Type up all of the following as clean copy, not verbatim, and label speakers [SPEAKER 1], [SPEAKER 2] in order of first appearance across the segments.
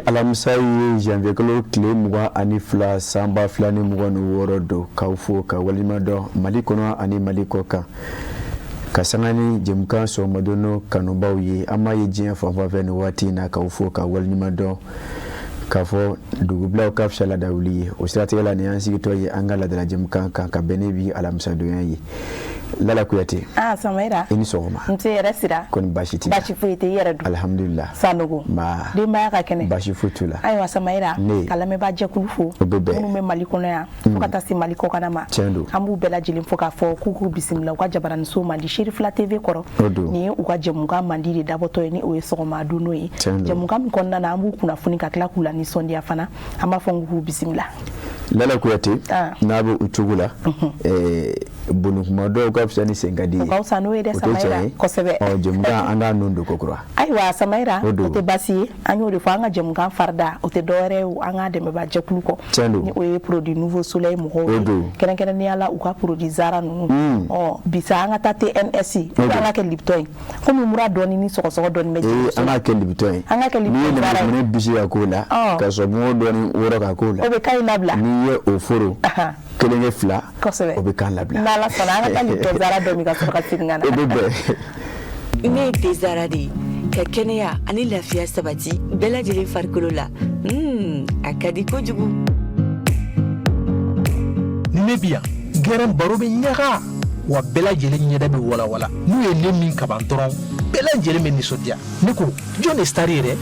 [SPEAKER 1] Alamisa ye, janvier kalo tile 22, san 2026 don. K'aw fo ka waleɲuman dɔn Mali kɔnɔ ani Mali kɔ kan, ka sanga ni jɛmukan sɔgɔmadon kanubaw ye an b'a ye diɲɛ fan fan fɛ nin waati in na. K'aw fo ka waleɲuman dɔn k'a fɔ dugubilaw ka fisa ladawuli ye. O siratigɛ la, nin y'an sigitɔ ye an ka ladala jɛmukan kan ka bɛn ne bi alamisadonya ye. Lala Kuyate.
[SPEAKER 2] Ah, Samayira.
[SPEAKER 1] I ni sɔgɔma.
[SPEAKER 2] Nse yɛrɛ sira.
[SPEAKER 1] Kɔni baasi t'i la?
[SPEAKER 2] Baasi foyi tɛ i yɛrɛ dun?
[SPEAKER 1] Alhamdulillah.
[SPEAKER 2] Sanogo.
[SPEAKER 1] Nba.
[SPEAKER 2] Denbaya ka kɛnɛ?
[SPEAKER 1] Baasi foyi t'u la.
[SPEAKER 2] Ayiwa Samayira.
[SPEAKER 1] Ne.
[SPEAKER 2] Ka lamɛnbaa jɛkulu fo.
[SPEAKER 1] O bɛ bɛn.
[SPEAKER 2] Minnu bɛ Mali kɔnɔ yan. Fo ka taa se Mali kɔkanna ma.
[SPEAKER 1] Tiɲɛ don.
[SPEAKER 2] An b'u bɛɛ lajɛlen fo k'a fɔ k'u k'u bisimila u ka jabaraniso mandi Serifila TV kɔrɔ.
[SPEAKER 1] O don.
[SPEAKER 2] Nin ye u ka jɛmukan mandi de dabɔtɔ ye, ni o ye sɔgɔma don ye.
[SPEAKER 1] Tiɲɛ don.
[SPEAKER 2] Jɛmukan min kɔnɔna na, an b'u kunnafoni ka tila k'u la nisɔndiya fana. An b'a fɔ k'u bisimila.
[SPEAKER 1] Lala Kuyate.
[SPEAKER 2] Ah.
[SPEAKER 1] N'a bɛ o cogo la, bondokuma dɔw ka fisa ni sen ka di ye.
[SPEAKER 2] O ka fisa n'o ye dɛ.
[SPEAKER 1] O tɛ
[SPEAKER 2] Samayira.
[SPEAKER 1] tiɲɛ ye?
[SPEAKER 2] Kosɛbɛ.
[SPEAKER 1] Ɔ, jɛmukan, an k'a nun don kokura.
[SPEAKER 2] Ayiwa Samayira,
[SPEAKER 1] O
[SPEAKER 2] o
[SPEAKER 1] don.
[SPEAKER 2] tɛ baasi ye. An y'o de fɔ, an ka jɛmukan farida o tɛ dɔwɛrɛ ye o, an ka dɛmɛba jɛkulu kɔ.
[SPEAKER 1] Tiɲɛ don.
[SPEAKER 2] Ni o ye produit Nouveau Soleil mɔgɔw
[SPEAKER 1] O
[SPEAKER 2] ye.
[SPEAKER 1] don.
[SPEAKER 2] Kɛrɛnkɛrɛnnenya la, u ka produit Zara ninnu. Ɔ bisa, an ka taa TNS
[SPEAKER 1] O
[SPEAKER 2] ou
[SPEAKER 1] don.
[SPEAKER 2] an ka kɛ Lipton ye, komi mura dɔɔni ni sɔgɔsɔgɔ dɔɔni bɛ
[SPEAKER 1] Ee,
[SPEAKER 2] jigin.
[SPEAKER 1] an k'a kɛ Lipton ye.
[SPEAKER 2] An ka kɛ
[SPEAKER 1] N'i ye
[SPEAKER 2] Lipton Zara ye.
[SPEAKER 1] nɛnɛmugunin bisi ka k'o la,
[SPEAKER 2] Ɔ.
[SPEAKER 1] ka sɔgɔmɔgɔ dɔɔni wɔrɔ ka k'o la,
[SPEAKER 2] O bɛ kan in labila.
[SPEAKER 1] n'i ye o foro
[SPEAKER 2] Ahan.
[SPEAKER 1] kelen kɛ fila,
[SPEAKER 2] Kosɛbɛ.
[SPEAKER 1] o bɛ kan labila.
[SPEAKER 2] N'Ala sɔnna, an ka taa Lipton Zara dɔ min ka sɔrɔ ka segin ka na.
[SPEAKER 1] O bɛ bɛn.
[SPEAKER 3] Ne ye thé Zara de ye ka kɛnɛya ani lafiya sabati bɛɛ lajɛlen farikolo la. A ka di kojugu.
[SPEAKER 4] Ni ne bi yan, gɛrɛn baro bɛ ɲaga wa, bɛɛ lajɛlen ɲɛda bɛ walawala. N'u ye ne min kaban dɔrɔn, bɛɛ lajɛlen bɛ nisɔndiya. Ne ko, jɔn de star ye dɛ?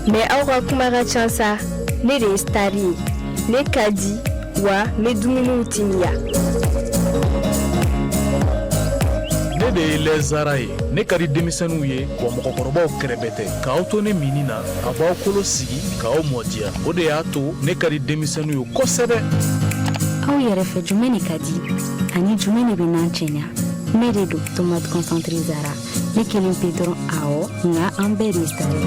[SPEAKER 5] Mais aw ka kuma ka ca sa. Ne de ye star ye. Ne ka di wa, n bɛ dumuniw timiya.
[SPEAKER 6] Ne de ye lait Zara ye. Ne ka di denmisɛnninw ye wa, mɔgɔkɔrɔbaw kɛrɛbɛ tɛ. K'aw to ne minni na, a b'aw kolo sigi k'aw mɔdiya. O de y'a to ne ka di denmisɛnninw ye kosɛbɛ.
[SPEAKER 7] Aw yɛrɛ fɛ, jumɛn de ka di ani jumɛn de bɛ n'an cɛɲa? Ne de don, tomate concentré Zara. Ne kelen pe dɔrɔn? Awɔ, nka an bɛɛ de ye star ye.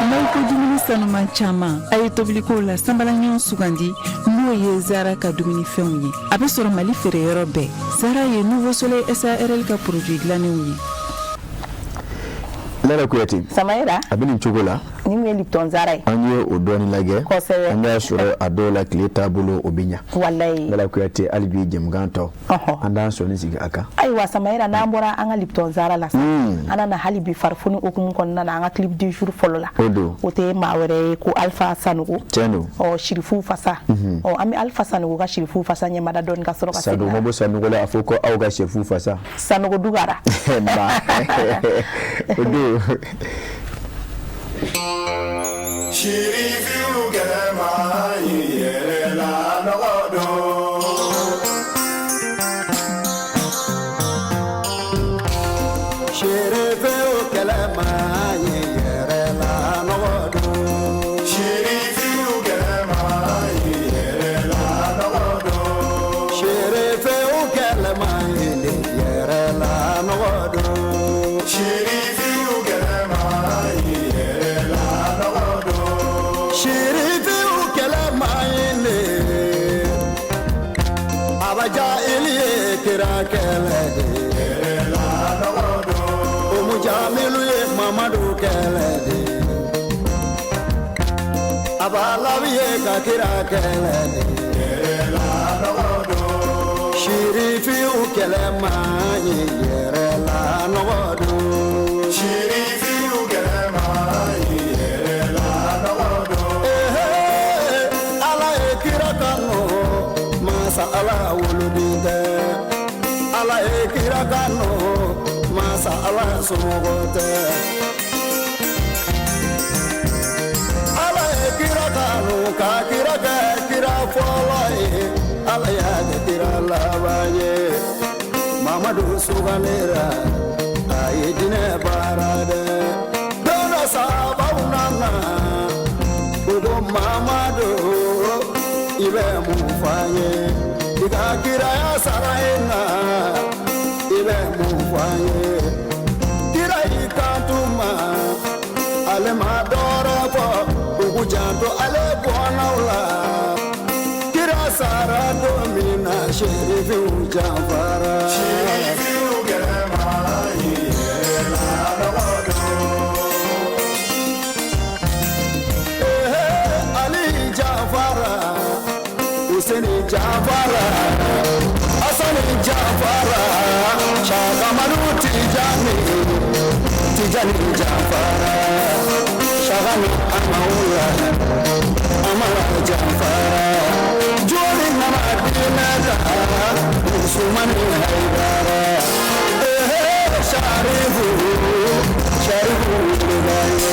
[SPEAKER 8] N'aw ko dumuni sanuman caman, a ye tobiliko la sanbalaɲɔgɔn sugandi, n'o ye Zara ka dumunifɛnw ye. A bɛ sɔrɔ Mali feereyɔrɔ bɛɛ. Zara ye Nouveau Soleil SARL ka produit dilannenw ye.
[SPEAKER 1] Lala Kuyate.
[SPEAKER 2] Samayira.
[SPEAKER 1] A bɛ nin cogo la.
[SPEAKER 2] Nin kun ye Lipton Zara ye.
[SPEAKER 1] An ye o dɔɔni lajɛ.
[SPEAKER 2] Kosɛbɛ.
[SPEAKER 1] An y'a sɔrɔ a dɔw la, tile taabolo, o bɛ ɲa.
[SPEAKER 2] Walayi.
[SPEAKER 1] Lala Kuyate, hali bi jɛmukan tɔ, an t'an sɔnni sigi a kan.
[SPEAKER 2] Ayiwa Samayira, n'an bɔra an ka Lipton Zara la sa, an na hali bi farifoni hukumu kɔnɔna na, an ka clip du jour fɔlɔ la,
[SPEAKER 1] O don.
[SPEAKER 2] o tɛ maa wɛrɛ ye ko Alpha Sanogo.
[SPEAKER 1] Tiɲɛ don.
[SPEAKER 2] Ɔ, Sirifu Fasa. Ɔ, an bɛ Alpha Sanogo ka Sirifu Fasa ɲɛmada dɔɔni ka sɔrɔ ka segin
[SPEAKER 1] Sanogo
[SPEAKER 2] ka na.
[SPEAKER 1] ma bɔ Sanogo la, a fɔ ko aw ka sɛfu fasa.
[SPEAKER 2] Sanogo Dugara.
[SPEAKER 1] Nba, o don.
[SPEAKER 9] Sirifiw kɛlɛma yɛrɛ la nɔgɔ don.
[SPEAKER 10] Sirifiw kɛlɛma yɛrɛ la nɔgɔ don.
[SPEAKER 9] Sirifiw kɛlɛma yɛrɛ la nɔgɔ don.
[SPEAKER 10] Sirifiw kɛlɛma yɛrɛ la nɔgɔ don.
[SPEAKER 9] Sirifiw kɛlɛma yɛrɛ la nɔgɔ don.
[SPEAKER 10] Sirifiw kɛlɛma le, abaja ili ye kira kɛlɛ de.
[SPEAKER 9] Yɛrɛ la nɔgɔ don.
[SPEAKER 10] Omu Jamilu ye Mamadu kɛlɛ de. Abalawi ye ka kira kɛlɛ de.
[SPEAKER 9] Yɛrɛ la nɔgɔ don.
[SPEAKER 10] Sirifiw kɛlɛma ye yɛrɛ la nɔgɔ don.
[SPEAKER 9] Sirifiw kɛlɛma yɛrɛ la nɔgɔ don.
[SPEAKER 10] Ehe, Ala ye kira kanu, masa Ala woloden tɛ. Ala ye kira kanu, masa Ala somɔgɔ tɛ. Ala ye kira kanu ka kira kɛ kira fɔlɔ ye. Ala y'a kɛ kira laban ye. Mamadu sugandira, a ye diinɛ baara dɛ. Don dɔ, sabaw nana, u ko: "Mamadu, i bɛ mun fɔ an ye i ka kiraya sara in na? I bɛ mun fɔ an ye?" Kira y'i kanto ma, ale ma dɔwɛrɛ fɔ, u k'u janto ale bɔnnaw la. Kira sara don min na, serifiw janfara.
[SPEAKER 9] Sirifiw kɛlɛma.
[SPEAKER 10] Useni Jafara, Asani Jafara, Shakamadu Tijani, Tijani Jafara, Shagani Amaula, Amala Jafara, Jori Namadinata, Usumani Haidara, Eh Sharifu, Sharifu Libani,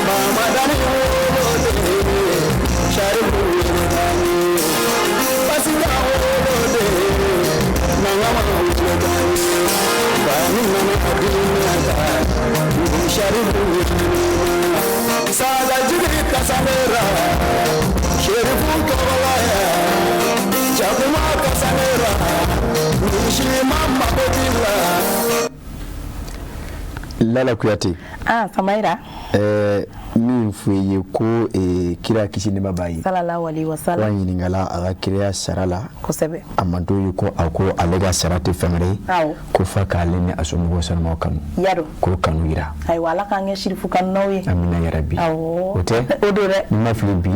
[SPEAKER 10] Mamadani Olode, Sharifu Libani, Basida Olode, Nangama Olodani, Bani Namadinata, Sharifu Libani, Sada Jigiri Kasamera, Sherifu Kawalaya, Jakuma Kasamera, Nishima Mabodila.
[SPEAKER 1] Lala Kuyate.
[SPEAKER 2] Ah, Samaira.
[SPEAKER 1] Min f'u ye ko kira kisi nɛɛma b'a ye.
[SPEAKER 2] Sallallahu alaihi wasallam.
[SPEAKER 1] Wa ɲininkala a ka kiraya sara la.
[SPEAKER 2] Kosɛbɛ.
[SPEAKER 1] A ma dɔw ye ko a ko ale ka sara tɛ fɛn wɛrɛ ye.
[SPEAKER 2] Awɔ.
[SPEAKER 1] Ko f'a k'ale ni a somɔgɔw sanumaw kanu.
[SPEAKER 2] Yaro.
[SPEAKER 1] K'o kanu yira.
[SPEAKER 2] Ayiwa, Ala k'an kɛ sirifu kanunaw ye.
[SPEAKER 1] Amina yarabi.
[SPEAKER 2] Awɔ.
[SPEAKER 1] O tɛ?
[SPEAKER 2] O don dɛ.
[SPEAKER 1] Ni ma fili bi.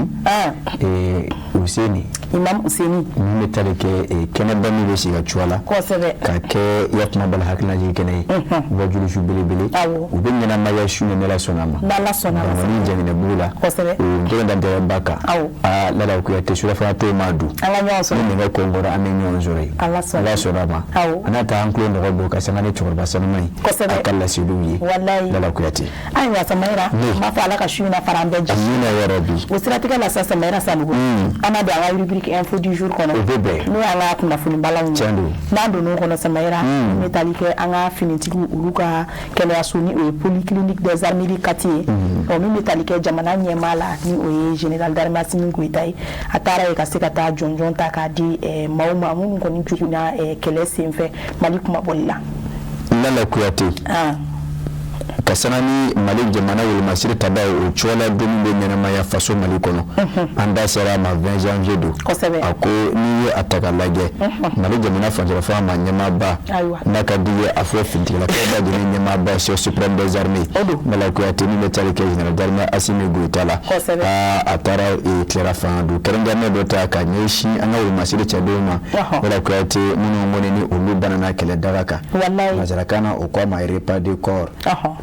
[SPEAKER 1] Useni.
[SPEAKER 2] Imam Useni.
[SPEAKER 1] Min bɛ tali kɛ kɛnɛba min bɛ sigi ka cuwa la.
[SPEAKER 2] Kosɛbɛ.
[SPEAKER 1] Ka kɛ yakuma bala hakilinajigin kɛnɛ ye. Wajulisu belebele.
[SPEAKER 2] Awɔ.
[SPEAKER 1] U bɛ ɲɛnamaya su ni n'Ala sɔnna a ma.
[SPEAKER 2] N'Ala sɔnna a ma.
[SPEAKER 1] Ni Jaginɛbugu la.
[SPEAKER 2] Kosɛbɛ.
[SPEAKER 1] O dɔgɔ dantɛ ba kan.
[SPEAKER 2] Awɔ.
[SPEAKER 1] Aa Lala Kuyate surafana to ma dun.
[SPEAKER 2] An ka ɲɔgɔn sɔrɔ.
[SPEAKER 1] Ni nɛgɛ kɔnkɔra an bɛ ɲɔgɔn sɔrɔ yen.
[SPEAKER 2] Ala sɔnna.
[SPEAKER 1] Ala sɔnna a ma.
[SPEAKER 2] Awɔ.
[SPEAKER 1] An n'a ta an tulo nɔgɔ bɔ ka sanga ni cɛkɔrɔba sanuman ye.
[SPEAKER 2] Kosɛbɛ.
[SPEAKER 1] A ka laseliw ye.
[SPEAKER 2] Walayi.
[SPEAKER 1] Lala Kuyate.
[SPEAKER 2] Ayiwa Samaira.
[SPEAKER 1] Ne.
[SPEAKER 2] N b'a fɔ Ala ka su in na fara an bɛɛ jɛ.
[SPEAKER 1] Amina yarabi.
[SPEAKER 2] O siratigɛ la sa Samaira Sanogo. An na don an ka rubrique info du jour kɔnɔ.
[SPEAKER 1] O bɛ bɛn.
[SPEAKER 2] N'o y'an ka kunnafoni balanw ye.
[SPEAKER 1] Tiɲɛ don.
[SPEAKER 2] N'an donn'o kɔnɔ Samaira. N bɛ tali kɛ an ka finitigiw olu ka kɛnɛyaso ni o ye polyclinique des armées de Kati ye. Ɔ min bɛ tali kɛ jamana ɲɛmaa la ni o ye général d'armée Assimi Goïta ye. A taara yen ka se ka taa jɔnjɔn ta k'a di maaw ma minnu kɔni joginna kɛlɛ senfɛ Mali kumabɔli la.
[SPEAKER 1] Lala Kuyate. Ka sanga ni Mali jamana wolomasiri taba ye o cogoya don min bɛ ɲɛnamaya faso Mali kɔnɔ. An da sera a ma 20 janvier don.
[SPEAKER 2] Kosɛbɛ.
[SPEAKER 1] A ko n'i ye a ta k'a lajɛ. Mali jamana furancɛlafanga ma ɲɛmaaba.
[SPEAKER 2] Ayiwa.
[SPEAKER 1] N'a ka di ye a fɔ finitigilakaw bɛɛ lajɛlen ɲɛmaaba chef suprême des armées.
[SPEAKER 2] O don.
[SPEAKER 1] Lala Kuyate min bɛ tali kɛ général d'armée Assimi Goïta la.
[SPEAKER 2] Kosɛbɛ.
[SPEAKER 1] Aa a taara tilera fanga don kɛrɛnkɛrɛnnen dɔ ta ka ɲɛsin an ka wolomasiri cɛdenw ma. Lala Kuyate minnu kɔni ni olu banana kɛlɛ daga kan.
[SPEAKER 2] Walayi.
[SPEAKER 1] Nansarakan na o ko a ma repas de corps.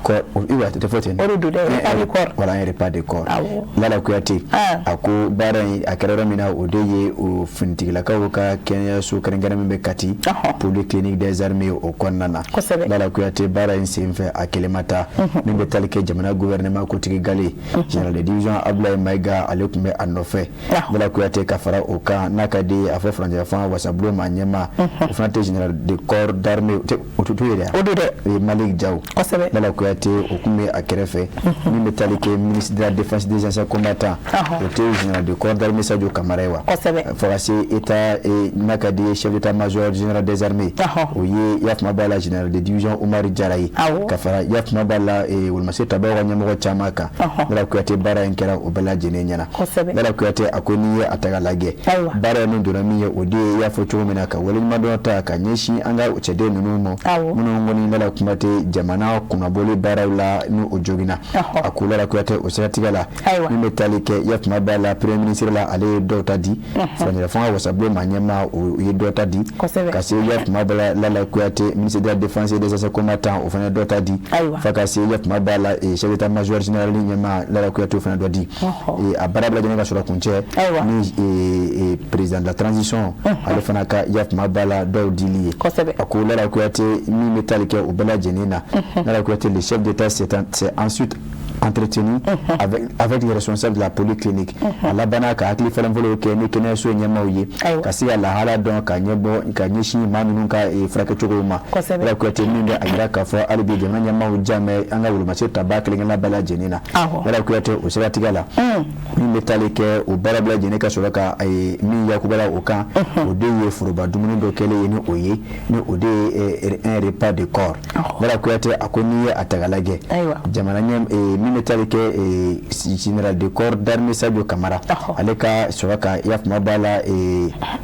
[SPEAKER 1] I b'a tɛ fɔ ten.
[SPEAKER 2] O de don dɛ, repas de corps.
[SPEAKER 1] Voilà, un repas de corps.
[SPEAKER 2] Awɔ.
[SPEAKER 1] Lala Kuyate. A ko baara in a kɛra yɔrɔ min na o de ye o finitigilakaw ka kɛnɛyaso kɛrɛnkɛrɛn min bɛ Kati. Polyclinique des armées o kɔnɔna na.
[SPEAKER 2] Kosɛbɛ.
[SPEAKER 1] Lala Kuyate baara in senfɛ a kelen ma taa. Min bɛ tali kɛ jamana gouvernement kuntigi gale. Général de division Abdoulaye Maïga ale tun bɛ a nɔfɛ. Lala Kuyate ka fara o kan n'a ka di ye a fɔ furancɛ fanga wasabulon maa ɲɛmaa. O fana tɛ général de corps d'armée o tɛ ye dɛ.
[SPEAKER 2] O don dɛ.
[SPEAKER 1] Malick Diaw.
[SPEAKER 2] Kosɛbɛ.
[SPEAKER 1] Lala Kuyate o tun bɛ a kɛrɛfɛ. Min bɛ tali kɛ ministre de la défense des anciens combattants. O tɛ général de corps d'armée Sadio Kamara ye wa.
[SPEAKER 2] Kosɛbɛ.
[SPEAKER 1] Fo ka se état n'a ka di ye chef d'état-major général des armées. O ye Yafuma b'a la général de division Oumar Diarra ye. Ka fara Yafuma b'a la wolomasiri tabaw ka ɲɛmɔgɔ caman kan. Lala Kuyate baara in kɛra o bɛɛ lajɛlen ɲɛna.
[SPEAKER 2] Kosɛbɛ.
[SPEAKER 1] Lala Kuyate a ko n'i ye a ta k'a lajɛ. Baara in donna min ye o de ye i y'a fɔ cogo min na ka waleɲumandɔn ta ka ɲɛsin an ka cɛden ninnu ma. Minnu kɔni Lala Kuyate jamana kunnabɔli baaraw la ni o joginna. A ko Lala Kuyate o siratigɛ la. Min bɛ tali kɛ Yafuma b'a la premier ministre la ale ye dɔw ta di. Furancɛla fanga wasabulon maa ɲɛmaa o ye dɔ ta di. Ka se Yafuma b'a la Lala Kuyate ministre de la défense et des anciens combattants o fana ye dɔ ta di. Fo ka se Yafuma b'a la chef d'état-major général ɲɛmaa Lala Kuyate o fana dɔ di. A baara bɛɛ lajɛlen ka sɔrɔ kuncɛ ni président de la transition ale fana ka Yafuma b'a la dɔw dili ye. A ko Lala Kuyate min bɛ tali kɛ o bɛɛ lajɛlen na. Lala Kuyate le chef d'État s'est ensuite entretenu avec les responsables de la polyclinique. A labanna ka hakili falen fɔlɔw kɛ ni kɛnɛyaso ɲɛmaaw ye ka se ka lahala dɔn ka ɲɛbɔ ka ɲɛsin maa ninnu ka furakɛcogow ma. Lala Kuyate min bɛ a jira k'a fɔ hali bi jamana ɲɛmaaw jan bɛ an ka wolomasiri tabaa kelen-kelenna bɛɛ lajɛlen na. Lala Kuyate o siratigɛ la min bɛ tali kɛ o baara bɛɛ lajɛlen ka sɔrɔ ka min yakubala o kan o de ye foroba dumuni dɔ kɛlen ye ni o ye ni o de ye un repas de corps. Lala Kuyate a ko n'i ye a ta k'a lajɛ jamana ɲɛ min bɛ tali kɛ général de corps d'armée Sadio Kamara, ale ka sɔrɔ ka i y'a faamu b'a la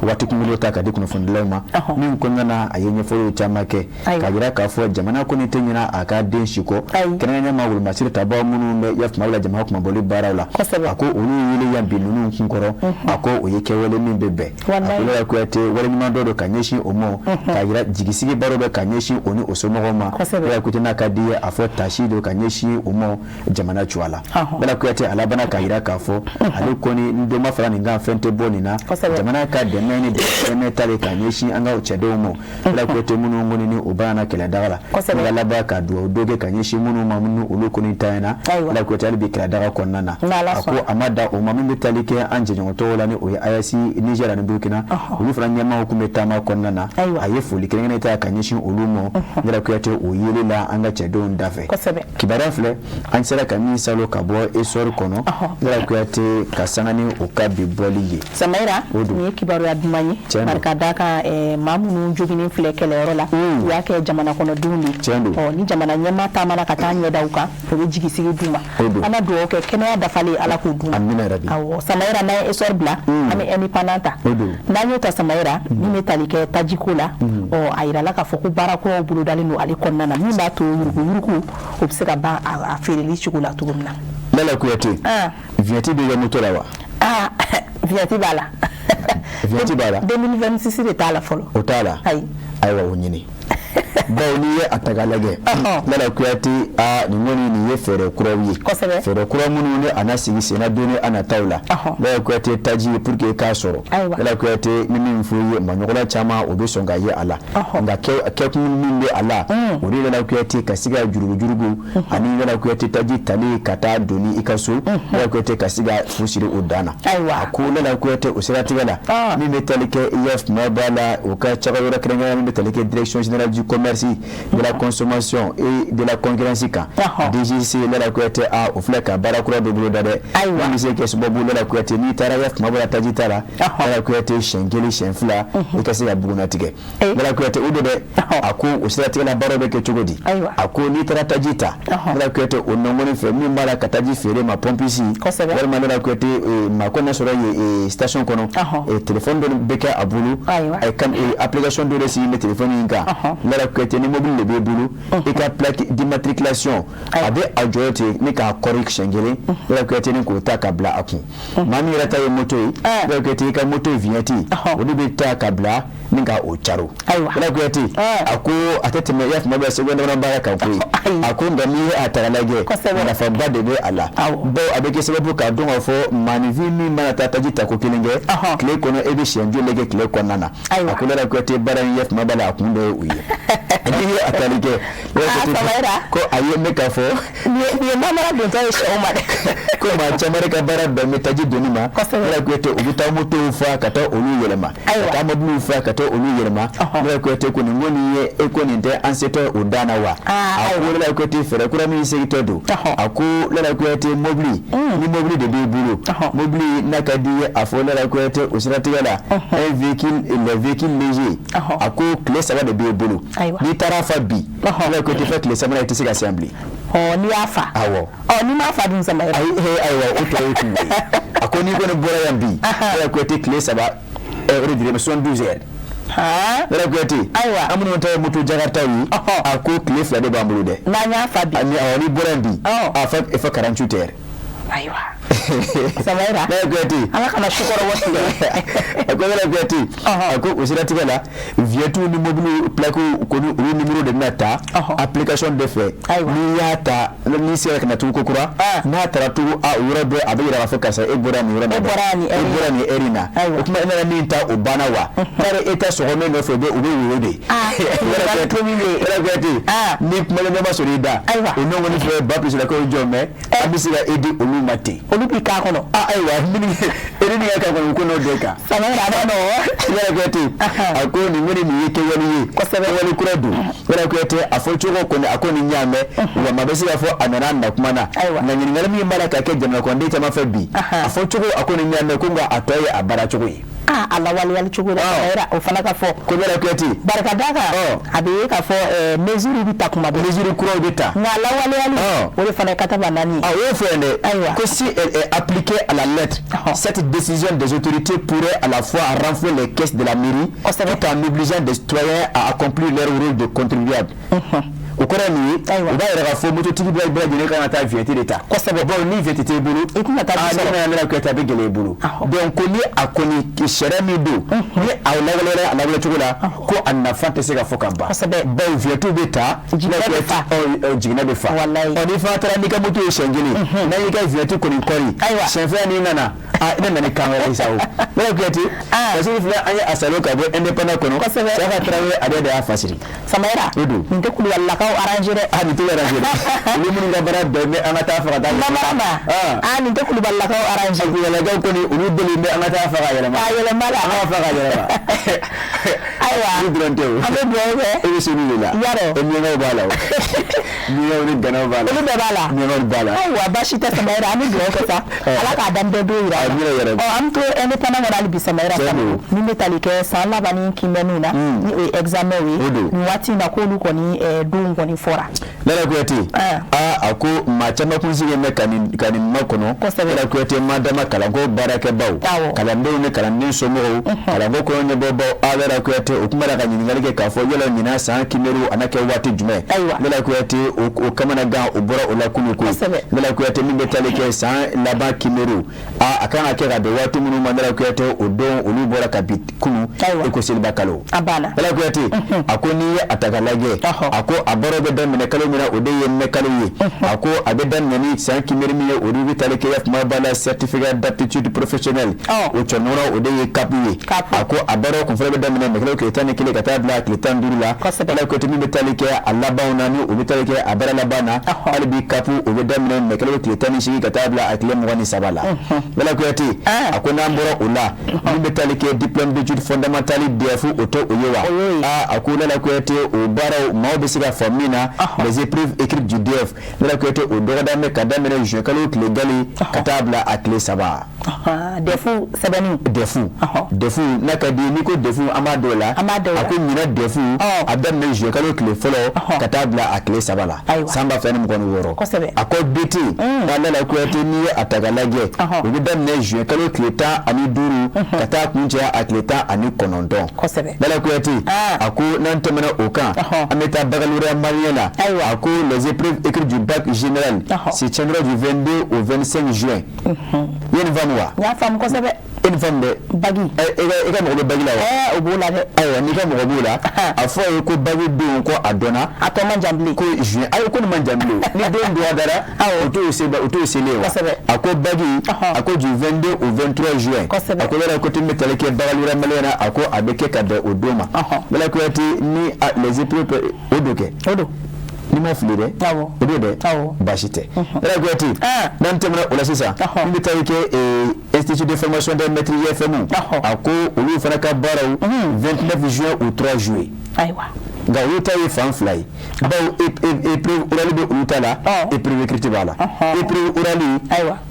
[SPEAKER 1] waati kunkurun ta ka di kunnafonidilaw ma, min kɔnɔna na a ye ɲɛfɔliw caman kɛ k'a jira k'a fɔ jamana kɔni tɛ ɲinɛ a ka den si kɔ, kɛrɛnkɛrɛnnenya ma wolomasiri tabaw minnu bɛ i y'a faamu la jamana kunmabɔli baaraw la. A ko olu wele yan bi ninnu kunkɔrɔ, a ko o ye kɛwale min bɛ bɛn. A ko Lala Kuyate, waleɲuman dɔ don ka ɲɛsin o ma, k'a jira jigisigi baro bɛ ka ɲɛsin o ni o somɔgɔw ma. Lala Kuyate, n'a ka di ye a fɔ tasi don ka ɲɛsin o ma jamana cogoya la. Lala Kuyate, a labanna k'a jira k'a fɔ ale kɔni ni dɔ ma fara nin kan, fɛn tɛ bɔ nin na. Jamana ka dɛmɛ ni dɛmɛ ta de ka ɲɛsin an ka cɛdenw ma, Lala Kuyate, minnu kɔni ni o banna kɛlɛdaga la, ka laban ka dugawu dɔ kɛ ka ɲɛsin minnu ma, minnu olu kɔni tanyana, Lala Kuyate, hali bi kɛlɛdaga kɔnɔna na. A ko a ma da o ma, min bɛ tali kɛ an jɛɲɔgɔn tɔw la, ni o ye AES, Niger ani Burkina, olu fana ɲɛmaaw tun bɛ taama kɔnɔna na. A ye foli kɛrɛnkɛrɛnnen ta ka ɲɛsin olu ma, Lala Kuyate, o yeli la an ka cɛdenw da fɛ. Kibaruya filɛ an sera ka min salo ka bɔ Essor kɔnɔ, Lala Kuyate, ka sanga ni o ka bi bɔli ye.
[SPEAKER 2] Samayira, nin ye kibaruya duman ye, barika da kan maa minnu joginnen filɛ kɛlɛyɔrɔ la, u y'a kɛ jamana kɔnɔdenw de ye. Ni jamana ɲɛmaa taamana ka taa ɲɛda u kan, o bɛ jigisigi d'u ma. An na dugawu kɛ, kɛnɛya dafalen, Ala k'o d'u ma. Awɔ Samayira, n'an ye Essor bila, an bɛ Indépendant ta. N'an y'o ta Samayira, min bɛ tali kɛ tajiko la, ɔ a yirala k'a fɔ ko baara kuraw bolodalen don ale kɔnɔna na, min b'a to yuruguyurugu o bɛ se ka ban a feereli cogo la cogo min na.
[SPEAKER 1] Lala Kuyate, vignette b'i ka moto la wa?
[SPEAKER 2] Ah, vignette b'a la.
[SPEAKER 1] Vignette b'a la.
[SPEAKER 2] 2026 de t'a la fɔlɔ.
[SPEAKER 1] O t'a la.
[SPEAKER 2] Ayi.
[SPEAKER 1] Ayiwa, o ɲini. Bawo n'i ye a ta k'a lajɛ, Lala Kuyate, aa nin kɔni nin ye fɛɛrɛ kuraw ye. Fɛɛrɛ kura minnu ni a na sigi sen na don ni a nataw la. Lala Kuyate, taji ye pour que i k'a sɔrɔ. Lala Kuyate, ni min fɔ i ye, maɲɔgɔnna caman o bɛ sɔn ka ye a la. Nka kɛkun min bɛ a la, o de ye Lala Kuyate ka se ka jurugujurugu ani Lala Kuyate taji tali ka taa doni i ka so, Lala Kuyate, ka se ka fu siri o dan na. A ko Lala Kuyate, o siratigɛ la, min bɛ tali kɛ i y'a b'a la, o ka cakɛyɔrɔ kɛrɛnkɛrɛn min bɛ tali kɛ Direction générale du commerce, de la consommation et de la concurrence kan, DGC, Lala Kuyate, a o filɛ ka baara kura dɔ boloda dɛ, min bɛ se kɛ sababu, Lala Kuyate, n'i taara i kuma bɔ taji ta la, Lala Kuyate, siɲɛ kelen, siɲɛ fila, i ka se ka bugunnatigɛ. Lala Kuyate, o don dɛ. A ko o siratigɛ la, baaraw bɛ kɛ cogo di? A ko n'i taara taji ta, Lala Kuyate, o nɔngɔnni fɛ, min b'a la ka taji feere ma pompiste, walima Lala Kuyate, maa ko n'a sɔrɔ yen station kɔnɔ, téléphone dɔ bɛ kɛ a bolo, application dɔ de sigi bɛ téléphone in kan. Lala Kuyate, ni mobili de b'e bolo, i ka plaque d'immatriculation a bɛ a jɔ ten ni k'a kɔri siɲɛ kelen, Lala Kuyate, ni k'o ta ka bila a kun. Maa min yɛrɛ ta ye moto ye, Lala Kuyate, i ka moto vignette, o de bɛ ta ka bila ni ka o caro. Lala Kuyate, a ko a tɛ tɛmɛ i y'a faamu bɛ seconde damadɔ baara kan koyi. A ko nka n'i ye a ta k'a lajɛ, nafaba de bɛ a la, bawo a bɛ kɛ sababu k'a dɔn k'a fɔ maaninfin min mana taa taji ta ko kelen kɛ tile kɔnɔ, e bɛ siɲɛ joli kɛ tile kɔnɔna na? A ko Lala Kuyate, baara in ye kuma b'a la, a kun dɔ ye o ye. N'i ye a tali kɛ ko a ye, n bɛ k'a fɔ
[SPEAKER 2] nin ye namara dontɔ ye sɛw ma dɛ.
[SPEAKER 1] Ko maa caman de ka baara bɛn bɛ taji donni ma, Lala Kuyate, u bɛ taa motow fa ka taa olu yɛlɛma, ka taa mobiliw fa ka taa olu yɛlɛma. Lala Kuyate ko nin kɔni ye e ko nin tɛ an setɔ o dan na wa? A ko Lala Kuyate, fɛɛrɛ kura min segintɔ don, a ko Lala Kuyate, mobili ni mobili de b'i bolo, mobili n'a ka di ye, a fɔ Lala Kuyate, o siratigɛ la, un véhicule, les véhicules légers, a ko tile 3 de b'e bolo. N'i taara fa bi, Lala Kuyate, fɛ tile sabanan i tɛ se ka se yan bilen.
[SPEAKER 2] N'i y'a fa.
[SPEAKER 1] Awɔ.
[SPEAKER 2] N'i m'a fa dun, Samayira?
[SPEAKER 1] Ayi, ayiwa, o tɔ ye kun ye. A ko n'i kɔni bɔra yan bi, Lala Kuyate, tile 3, o de dir'i ma, 72 heures. Lala Kuyate,
[SPEAKER 2] ayiwa,
[SPEAKER 1] an minnu ta ye moto jakartaw ye, a ko tile 2 de b'an bolo dɛ.
[SPEAKER 2] N'an y'a fa bi.
[SPEAKER 1] Awɔ, n'i bɔra yan bi, a fɔ 48 heures.
[SPEAKER 2] Ayiwa Samayira.
[SPEAKER 1] Lala Kuyate.
[SPEAKER 2] Ala kana sukɔrɔbɔ tigɛ.
[SPEAKER 1] A ko Lala Kuyate, a ko o siratigɛ la, vignette ni mobili plaque kɔni, olu numéro de bɛna ta application de fɛ. N'i y'a ta, n'i sera ka na tugun ko kura, n'a taara tugun, a o yɔrɔ bɛɛ a bɛ yira k'a fɔ karisa, e bɔra nin yɔrɔ in na,
[SPEAKER 2] e bɔra nin
[SPEAKER 1] e bɔra nin heure in na. O tuma e nana min ta, o banna wa? Tari e ta sɔgɔmɛ nɔfɛ, u bɛ woyo de. Lala Kuyate, ni kuma ɲuman ma sɔrɔ i da, o nɔgɔni filɛ ba pisilakaw jɔ mɛ, an bɛ se ka e di olu ma ten.
[SPEAKER 2] Olu b'i k'a kɔnɔ.
[SPEAKER 1] Ayiwa, e ni ka k'a kɔnɔ, ko n'o de kan.
[SPEAKER 2] Samayira, a ma nɔgɔn.
[SPEAKER 1] Lala Kuyate, a ko nin kɔni nin ye kɛwale ye. Kɛwale kura don. Lala Kuyate, a fɔ cogo kɔni, a ko nin y'a mɛn, wa maa bɛ se k'a fɔ a nana a na kuma na. Nka ɲininkali min b'a la ka kɛ jamana kɔnɔden caman fɛ bi, a fɔ cogo, a ko nin y'a mɛn ko, nka a tɔ ye a baara cogo ye.
[SPEAKER 2] A lawaleyali cogo la, o fana ka fɔ.
[SPEAKER 1] Ko Lala Kuyate.
[SPEAKER 2] Barika da kan, a bɛ ye k'a fɔ mesure bɛ ta kuma bɛɛ.
[SPEAKER 1] Mesure kuraw bɛ ta.
[SPEAKER 2] Nka lawaleyali, o de fana ye kataba naani ye.
[SPEAKER 1] Ah, o y'o fɔ yan dɛ.
[SPEAKER 2] Ayiwa.
[SPEAKER 1] Ko si elle est appliquée à la lettre, cette décision des autorités pourrait à la fois renflouer les caisses de la mairie, tout en obligeant des citoyens à accomplir leur rôle de contribuable. O kɔrɔ ye mun ye? O b'a yɛrɛ k'a fɔ mototigi bɛɛ lajɛlen kan ka taa vignette de ta. Kosɛbɛ. Bawo ni vignette t'e bolo,
[SPEAKER 2] i tɛna taa
[SPEAKER 1] sɔrɔ. Aa, ne nana Kuyate, a bɛ gɛlɛya i bolo. Donc ko ni a kɔni sariya min don, ni a lawaleyara a lawaleya cogo la, ko a nafa tɛ se ka fɔ ka ban.
[SPEAKER 2] Kosɛbɛ.
[SPEAKER 1] Bawo vignette bɛ ta,
[SPEAKER 2] jiginɛ bɛ fa.
[SPEAKER 1] Jiginɛ bɛ fa.
[SPEAKER 2] Walayi.
[SPEAKER 1] Ɔ, n'i fana taara n'i ka moto ye siɲɛ kelen, n'a y'i ka vignette kɔni kɔri, siɲɛ fila n'i nana, aa, ne nana ni kan wɛrɛ ye sa o. Lala Kuyate, parce que filɛ an ye a salo ka bɔ indépendant kɔnɔ.
[SPEAKER 2] Kosɛbɛ.
[SPEAKER 1] Saka Tarawele ale de y'a fasiri.
[SPEAKER 2] Samayira.
[SPEAKER 1] O don.
[SPEAKER 2] Nin tɛ Kulubalilakaw arranger dɛ.
[SPEAKER 1] Ah, nin tɛ arranger dɛ. Olu minnu ka baara bɛn bɛ an ka taa faga taa.
[SPEAKER 2] Namara ma. Ah, nin tɛ Kulubalilakaw arranger.
[SPEAKER 1] Kulubalilakaw kɔni olu deli bɛ an ka taa faga yɛlɛma.
[SPEAKER 2] K'a yɛlɛma la.
[SPEAKER 1] An ka faga yɛlɛma.
[SPEAKER 2] Ayiwa.
[SPEAKER 1] Olu dɔrɔn tɛ o.
[SPEAKER 2] An bɛ dugawu kɛ.
[SPEAKER 1] E bɛ se olu de la.
[SPEAKER 2] Yarɔ.
[SPEAKER 1] E miɲankaw b'a la o. Miɲankaw ni ganaw b'a la.
[SPEAKER 2] Olu bɛɛ b'a la.
[SPEAKER 1] Miɲankaw b'a la.
[SPEAKER 2] Ayiwa, baasi tɛ Samayira, an bɛ dugawu kɛ sa. Ala k'a daminɛ don yira.
[SPEAKER 1] Amina yarabi.
[SPEAKER 2] Ɔ, an bɛ to indépendant kɔnɔ hali bi Samayira.
[SPEAKER 1] Tiɲɛ don.
[SPEAKER 2] Min bɛ tali kɛ san laban ni kiimɛniw na, ni o ye examen ye.
[SPEAKER 1] O don.
[SPEAKER 2] Nin waati in na k'olu kɔni donw kɔni fɔra.
[SPEAKER 1] Lala Kuyate, aa, a ko maa caman kun sigilen bɛ ka nin makɔnɔ.
[SPEAKER 2] Kosɛbɛ.
[SPEAKER 1] Lala Kuyate, ma dama kalanko baarakɛbaw, kalandenw ni kalanden somɔgɔw, kalanko kɔnɔ ɲɛbɔbaw, aa, Lala Kuyate, o tun b'a la ka ɲininkali kɛ k'a fɔ yala ɲinan san kiimɛniw a na kɛ waati jumɛn?
[SPEAKER 2] Ayiwa.
[SPEAKER 1] Lala Kuyate, o kamanagan o bɔra o la kunun koyi.
[SPEAKER 2] Kosɛbɛ.
[SPEAKER 1] Lala Kuyate, min bɛ tali kɛ san laban kiimɛniw, aa, a kan ka kɛ ka bɛn waati minnu ma, Lala Kuyate, o don olu bɔra ka bi kunun.
[SPEAKER 2] Ayiwa.
[SPEAKER 1] I ko seliba kalo.
[SPEAKER 2] A banna.
[SPEAKER 1] Lala Kuyate, a ko n'i ye a ta k'a lajɛ, a ko a baaraw bɛ daminɛ kalo min na, o de ye mɛ kalo ye. A ko a bɛ daminɛ ni san kiimɛni min ye, o de bɛ tali kɛ kuma b'a la certificat d'aptitude professionnelle, o cɔnɔrɔ o de ye CAP ye. A ko a baaraw kun fɔlɔ bɛ daminɛ mɛ kalo tile 11 ka taa bila tile 15 la. Lala Kuyate, min bɛ tali kɛ a labanw na, ni o bɛ tali kɛ a baara laban na, hali bi CAP o bɛ daminɛ mɛ kalo tile 18 ka taa bila a tile 23 la. Lala Kuyate, a ko n'an bɔra o la, min bɛ tali kɛ diplôme d'études fondamentales DEF, o tɛ o ye wa? Aa, a ko Lala Kuyate, o baaraw maaw bɛ se ka faamu min na, les épreuves écrites du DEF, Lala Kuyate, o dɔgɔda bɛ ka daminɛ juin kalo tile gale ka taa bila a tile 3.
[SPEAKER 2] DEF sɛbɛnni.
[SPEAKER 1] DEF n'a ka di n'i ko DEF, an b'a dɔw la.
[SPEAKER 2] An b'a dɔw la.
[SPEAKER 1] A ko ɲinan DEF a daminɛ juin kalo tile fɔlɔ ka taa bila a tile 3 la, san 2026.
[SPEAKER 2] Kosɛbɛ.
[SPEAKER 1] A ko BT, nka Lala Kuyate, n'i ye a ta k'a lajɛ, o bɛ daminɛ juin kalo tile 15 ka taa kuncɛ a tile 19.
[SPEAKER 2] Kosɛbɛ.
[SPEAKER 1] Lala Kuyate, a ko n'an tɛmɛna o kan, an bɛ taa baccalauréat malien la. A ko les épreuves écrites du bac général se tiendra du 22 au 25 juin. I ye nin faamu wa?
[SPEAKER 2] N y'a faamu kosɛbɛ.
[SPEAKER 1] E nin faamu dɛ.
[SPEAKER 2] Bac.
[SPEAKER 1] E ka mɔgɔ bɛ bac la wa?
[SPEAKER 2] Ɛɛ, o b'o la dɛ.
[SPEAKER 1] Ayiwa, n'i ka mɔgɔ b'o la, a fɔ a ye ko bac don ko a dɔnna.
[SPEAKER 2] A tɔ man jan bilen.
[SPEAKER 1] Ko juin, ayi, ko nin man jan bilen. Ni don dɔgɔdara, o t'o se o t'o selen wa?
[SPEAKER 2] Kosɛbɛ.
[SPEAKER 1] A ko bac, a ko du 22 au 23 juin.
[SPEAKER 2] Kosɛbɛ.
[SPEAKER 1] A ko yala ko min bɛ tali kɛ baccalauréat malien na, a ko a bɛ kɛ ka bɛn o don ma. Lala Kuyate, ni les épreuves o don kɛ.
[SPEAKER 2] O don.
[SPEAKER 1] N'i ma fili dɛ.
[SPEAKER 2] Awɔ.
[SPEAKER 1] O don dɛ.
[SPEAKER 2] Awɔ.
[SPEAKER 1] Baasi tɛ. Lala Kuyate, n'an tɛmɛna o la sisan, min bɛ tali kɛ institut de formation des maîtres IFM, a ko olu fana ka baaraw 29 juin au 3 juillet.
[SPEAKER 2] Ayiwa.
[SPEAKER 1] Nka olu ta ye fan fila ye, bawo épreuve orale bɛ olu ta la, épreuve écrite b'a la. Épreuve orale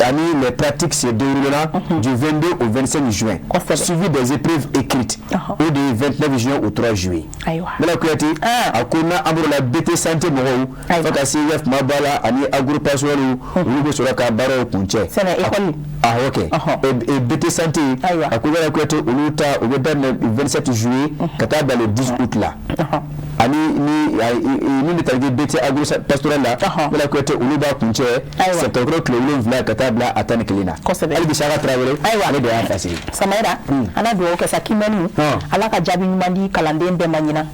[SPEAKER 1] ani les pratiques se dérouleront du 22 au 25 juin, suivi des épreuves écrites, o de ye 29 juin au 3 juillet.
[SPEAKER 2] Ayiwa.
[SPEAKER 1] Lala Kuyate, a ko n'an bɔr'o la, BT santé mɔgɔw fo ka se yafuma b'a la ani agropastoral, olu bɛ sɔrɔ ka baaraw kuncɛ.
[SPEAKER 2] Sɛnɛ école.
[SPEAKER 1] Ah, ok. Et BT santé, a ko Lala Kuyate, olu ta o bɛ daminɛ 27 juillet ka taa bila le 10 août la. Ani ni min bɛ tali kɛ BT agro pastoral la, Lala Kuyate, olu b'a kuncɛ septembre tile 7 ka taa bila a 11 na.
[SPEAKER 2] Kosɛbɛ.
[SPEAKER 1] Hali bi Saka Tarawele, ale de y'a fasiri.
[SPEAKER 2] Samayira, an ka dugawu kɛ sa kiimɛniw, Ala ka jaabi ɲuman di kalanden bɛɛ ma ɲinan.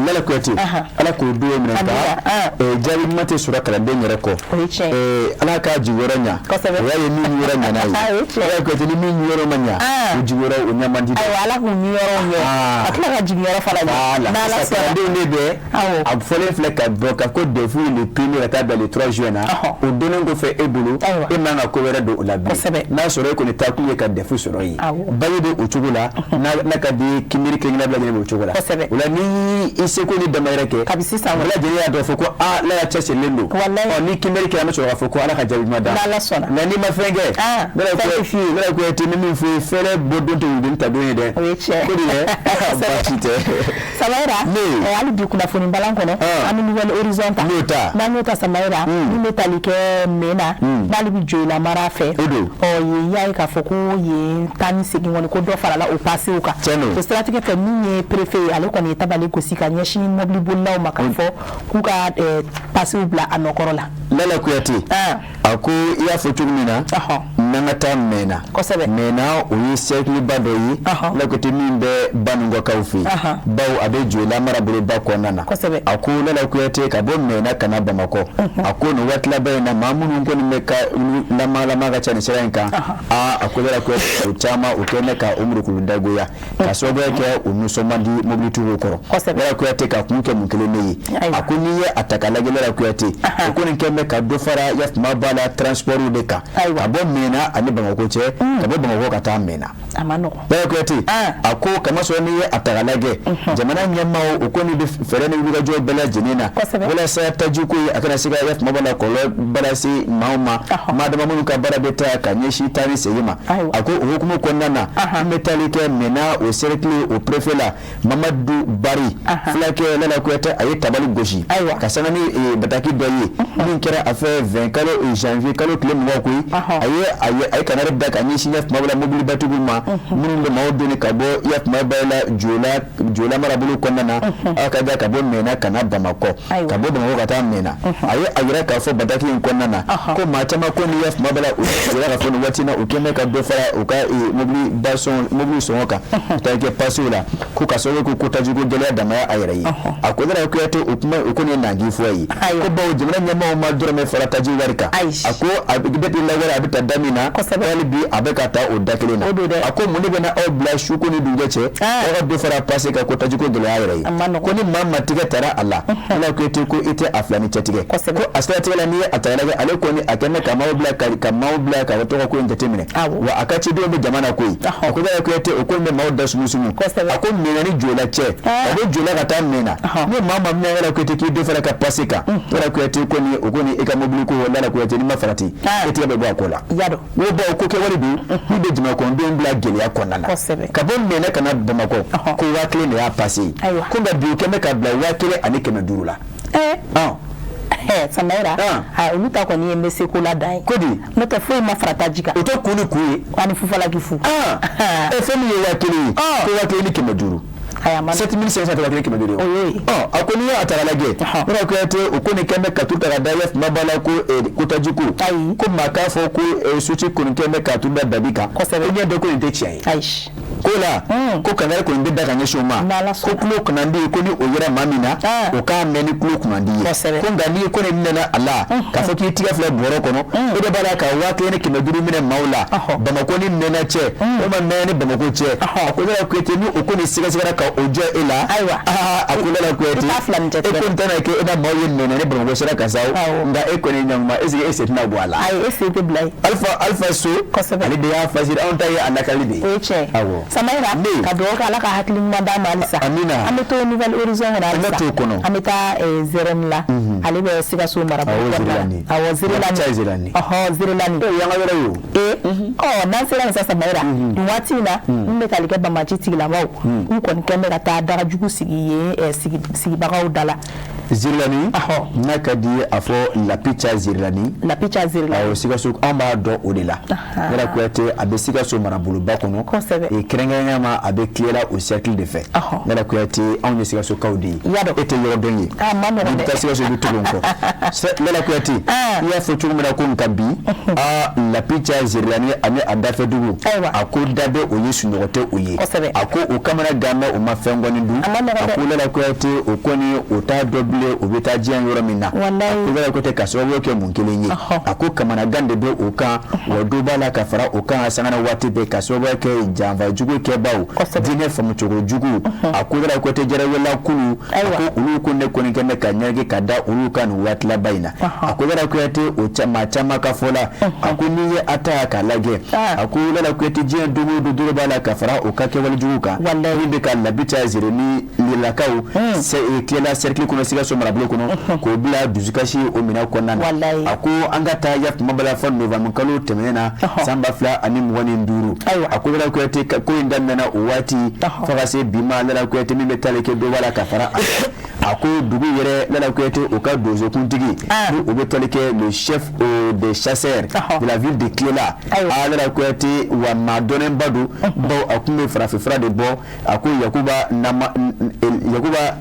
[SPEAKER 1] Lala Kuyate, Ala k'o don minɛ ka jaabi ɲuman tɛ sɔrɔ kalanden yɛrɛ kɔ.
[SPEAKER 2] O ye tiɲɛ ye.
[SPEAKER 1] Ala k'a jigiyɔrɔ ɲa.
[SPEAKER 2] Kosɛbɛ.
[SPEAKER 1] O y'a ye min yɔrɔ ɲana ye.
[SPEAKER 2] O ye tiɲɛ ye.
[SPEAKER 1] Lala Kuyate, ni min yɔrɔ ma ɲa, o jigiyɔrɔ o ɲa man di dɛ.
[SPEAKER 2] Ayiwa, Ala k'u niyɔrɔw ɲɛ. Ka tila ka jigiyɔrɔ fana ɲɛ.
[SPEAKER 1] Voilà.
[SPEAKER 2] N'Ala
[SPEAKER 1] Sisan
[SPEAKER 2] sɔnna.
[SPEAKER 1] kalandenw de bɛ a fɔlen filɛ ka bɔ ka ko DEF le premier ka taa bila le 3 juin na, o donnen kɔfɛ e bolo, e man ka ko wɛrɛ don o la bilen. N'a sɔrɔ e kɔni taa kun ye ka DEF sɔrɔ yen, bac bɛ o cogo la, n'a ka di kiimɛni kelen-kelen bɛɛ lajɛlen bɛ o cogo la. O la ni i seko ni damayɛrɛ kɛ
[SPEAKER 2] kabi sisan
[SPEAKER 1] bɛɛ lajɛlen y'a dɔn fɔ ko aa Lala cɛsirilen don.
[SPEAKER 2] Walayi.
[SPEAKER 1] Ɔ ni kiimɛli kɛra, an bɛ sɔrɔ k'a fɔ ko Ala ka jaabi ɲuman d'a ma.
[SPEAKER 2] N'Ala sɔnna.
[SPEAKER 1] Nka n'i ma fɛn kɛ, Lala
[SPEAKER 2] fɛn tɛ f'i ye.
[SPEAKER 1] Lala Kuyate, n bɛ min f'i ye, fɛrɛ bɔ don tɛ wuluden ta don ye dɛ.
[SPEAKER 2] O ye tiɲɛ.
[SPEAKER 1] Ko de dɛ, baasi tɛ.
[SPEAKER 2] Samayira,
[SPEAKER 1] Ne.
[SPEAKER 2] Hali bi kunnafoni balan kɔnɔ, an bɛ Nouvel Horizon ta.
[SPEAKER 1] N y'o ta.
[SPEAKER 2] N'an y'o ta Samayira, min bɛ tali kɛ Mena, n'ale bɛ Joyila mara fɛ.
[SPEAKER 1] O don.
[SPEAKER 2] Ɔ yen y'a ye k'a fɔ ko yen taa ni segin kɔni, ko dɔ farala o pasew kan.
[SPEAKER 1] Tiɲɛ don.
[SPEAKER 2] O siratigɛ fɛ, min ye préfet ye, ale kɔni ye tabali gosi ka ɲɛsin mɔbilibolilaw ma k'a fɔ k'u ka pasew bila a nɔkɔrɔ la.
[SPEAKER 1] Lala Kuyate, a ko i y'a fɔ cogo min na, n'an ka taa Mɛna.
[SPEAKER 2] Kosɛbɛ.
[SPEAKER 1] Mɛna, o ye cercle ba dɔ ye. Lala Kuyate, min bɛ Banikɔkaw fɛ yen. Bawo a bɛ Joyila maraboloba kɔnɔna na.
[SPEAKER 2] Kosɛbɛ.
[SPEAKER 1] A ko Lala Kuyate, ka bɔ Mɛna ka na Bamakɔ, a ko nin waati laban in na, maa minnu kɔni bɛ ka lamalama ka ca nin sira in kan, aa, a ko Lala Kuyate, o caman o kɛlen bɛ ka o murukulu dagoya ka sababuya kɛ u nisɔn man di mobilitigiw kɔrɔ.
[SPEAKER 2] Kosɛbɛ.
[SPEAKER 1] Lala Kuyate, ka kun kɛ mun kelen de ye? A ko n'i ye a ta k'a lajɛ, Lala Kuyate, o kɔni kɛlen bɛ ka dɔ fara yafama b'a la transport de kan, ka bɔ Mɛna ani Bamakɔ cɛ, ka bɔ Bamakɔ ka taa Mɛna.
[SPEAKER 2] A ma nɔgɔn.
[SPEAKER 1] Lala Kuyate, a ko kamasɔrɔ n'i ye a ta k'a lajɛ, jamana ɲɛmaaw o kɔni bɛ fɛɛrɛ ni wulikajɔ bɛɛ lajɛlen na walasa tajiko ye a kana se ka yafama b'a la kɔlɔlɔ ba lase maaw ma, maa dama minnu ka baara bɛ taa ka ɲɛsin taa ni segin ma. A ko o hukumu kɔnɔna na, n bɛ taali kɛ Mɛna o cercle o préfet la, Mamadu Bari fulakɛ. Lala Kuyate, a ye tabali gosi ka sanga ni bataki dɔ ye min kɛra a fɛ 20 kalo janvier kalo tile 20 koyi. A ye kanari da ka ɲɛsin yafama b'a la mobilibatigiw ma minnu bɛ maaw doni ka bɔ yafama b'a la Joyila marabolo kɔnɔna na, a ka da ka bɔ Mɛna ka na Bamakɔ, ka bɔ Bamakɔ ka taa Mɛna. A ye a yira k'a fɔ bataki in kɔnɔna na ko maa caman ko ni yafama b'a la u yira k'a fɔ nin waati in na, u kɛlen bɛ ka dɔ fara u ka mobili ba sɔngɔ, mobili sɔngɔ kan ka taa kɛ pasew la, ko ka sababu kɛ ko tajiko gɛlɛya damaya a yɛrɛ ye. A ko Lala Kuyate, o kuma o kɔni ye nangi fɔ ye, ko bawo jamana ɲɛmaaw ma dɔrɔmɛ fara taji wari kan. A ko a depuis lawale a bɛ taa da min na, hali bi a bɛ ka taa o da kelen na. A ko mun de bɛ na aw bila su ko ni dugujɛ cɛ, aw ka dɔ fara pase kan ko tajiko gɛlɛya yɛrɛ ye? Ko ni maa ma tigɛ tara a la, Lala Kuyate, ko i tɛ a fila ni cɛtigɛ. Ko a siratigɛ la, n'i ye a ta lajɛ, ale kɔni a kɛlen bɛ ka maaw bila ka tɔgɔ ko in jateminɛ, wa a ka cidenw bɛ jama na koyi. A ko Lala Kuyate, o ko in bɛ maaw da sumusumu. A ko Mɛna ni Joyila cɛ, a bɛ Joyila ka taa Mɛna, ni maa ma minɛ, Lala Kuyate, k'i dɔ fara ka pase kan, Lala Kuyate, ko ni o ko ni i ka mobili ko, Lala Kuyate, n'i ma farati, e tigɛ bɛ bɔ a ko la. Wo bawo ko kɛwale don min bɛ jamanakɔnɔdenw bila gɛlɛya kɔnɔna na. Ka bɔ Mɛna ka na Bamakɔ, ko 1000 de y'a pase ye, ko nka bi o kɛlen bɛ ka bila 1500 la.
[SPEAKER 2] Samayira, olu ta kɔni ye n bɛ seko la dan ye.
[SPEAKER 1] Ko di?
[SPEAKER 2] N'o tɛ, foyi ma fara taji kan.
[SPEAKER 1] O tɛ kun ni kun ye.
[SPEAKER 2] Ani fufalaki fu.
[SPEAKER 1] Fɛn min ye 1000 ye, ko 1500. 7500 tɛ 1500 ye.
[SPEAKER 2] O y'o ye.
[SPEAKER 1] Ɔ a ko n'i y'a ta k'a lajɛ, Lala Kuyate, o ko nin kɛlen bɛ ka turu ta ka da yafama b'a la ko ko tajiko, ko maa k'a fɔ ko soci kɔni kɛlen bɛ ka turu da dabi kan. Kosɛbɛ. I ɲɛ dɔn ko nin tɛ tiɲɛ ye.
[SPEAKER 2] Ayi.
[SPEAKER 1] Ko la ko kangari kɔni bɛ da ka ɲɛsin o ma, ko tulo kunnandi, ko ni o yera maa min na, o k'a mɛn ni tulo kunnandi ye. Ko nka n'i ko nin minɛna a la k'a fɔ k'i tigɛ filɛ bɔrɔ kɔnɔ, e de b'a la ka 1500 minɛ maaw la Bamakɔ ni Mɛna cɛ, walima Mɛna ni Bamakɔ cɛ. A ko Lala Kuyate, ni o ko nin sɛgɛsɛgɛra ka o jɔ e la,
[SPEAKER 2] ayiwa,
[SPEAKER 1] aa, a ko Lala Kuyate, e ko nin tɛna kɛ e na maaw ye Mɛna ni Bamakɔ sera ka sa o, nka e kɔni ɲankuma, est ce que e sen tɛna bɔ a la?
[SPEAKER 2] Ayi, e sen tɛ bila yen.
[SPEAKER 1] Alpha So, ale de y'a fasiri, anw ta ye a lakali de ye.
[SPEAKER 2] O ye tiɲɛ ye.
[SPEAKER 1] Awɔ.
[SPEAKER 2] Samayira, ka dugawu kɛ Ala ka hakili ɲuman d'a ma halisa.
[SPEAKER 1] Amina.
[SPEAKER 2] An bɛ to Nouvel Horizon kɔnɔ halisa.
[SPEAKER 1] An bɛ t'o kɔnɔ.
[SPEAKER 2] An bɛ taa Zerɛni la. Ale bɛ Sikaso marabolo kɔnɔna na. Awɔ, Zerelani.
[SPEAKER 1] Ca Zerelani.
[SPEAKER 2] Ɔhɔn, Zerelani.
[SPEAKER 1] O y'an ka yɔrɔ ye o.
[SPEAKER 2] Ɔ n'an sera yen sisan Samayira, nin waati in na, min bɛ tali kɛ banbaanci tigilamaw, k'u kɔni kɛn bɛ ka taa dagajugu sigi yen sigibagaw da la.
[SPEAKER 1] Zerelani, n'a ka di ye a fɔ Lapica Zerelani.
[SPEAKER 2] Lapica Zerelani.
[SPEAKER 1] Awɔ, Sikaso, anw b'a dɔn o de la. Lala Kuyate, a bɛ Sikaso maraboloba kɔnɔ.
[SPEAKER 2] Kosɛbɛ.
[SPEAKER 1] Kɛrɛnkɛrɛnnenya ma, a bɛ Kilela o cercle de fɛ. Lala Kuyate, anw ye Sikasokaw de ye. E tɛ yɔrɔ dɔn ye.
[SPEAKER 2] A ma nɔgɔn dɛ.
[SPEAKER 1] N'i bɛ taa Sikaso, i bɛ tugu n kɔ. Lala Kuyate, i y'a fɔ cogo min na ko nka bi, aa, Lapica Zerelani ani a dafɛdugu, a ko da bɛ o ye, sunɔgɔ tɛ o ye. A ko o kamana gan bɛ, o ma fɛn kɔni dun. A ko Lala Kuyate, o kɔni o t'a dɔn bilen o bɛ taa diɲɛ yɔrɔ min na. A ko Lala Kuyate, ka sababu kɛ mun kelen ye? A ko kamanagan de bɛ o kan, wa dɔ b'a la ka fara o kan sanga na waati bɛɛ, ka sababu kɛ janfa jugu kɛbaw, diinɛ faamucogo jugu. A ko Lala Kuyate jarawela kulu, a ko olu ko ne kɔni kɛ bɛ ka ɲangi ka da olu kan nin waati laban in na. A ko Lala Kuyate, o maa caman ka fɔ la, a ko n'i ye a ta k'a lajɛ, a ko Lala Kuyate, diɲɛ don o don dɔ b'a la ka fara o ka kɛwale jugu kan min bɛ ka Labita Zeremi lakaw Kilela cercle kɔnɔ, Sikaso marabolo kɔnɔ, k'o bila dusukasi o minɛn kɔnɔna na. A ko an ka taa ya tuma bɛɛ la fɔ novembre kalo tɛmɛnen na san 2025. A ko Lala Kuyate, ko in daminɛna o waati fo ka se bi ma, Lala Kuyate, min bɛ taali kɛ, dɔ b'a la ka fara a ko dugu yɛrɛ, Lala Kuyate, o ka donsokuntigi ni o bɛ tali kɛ le chef des chasseurs de la ville de Kilela. A Lala Kuyate, wa maa dɔnnenba don, bawo a tun bɛ farafinfura de bɔ. A ko Yakuba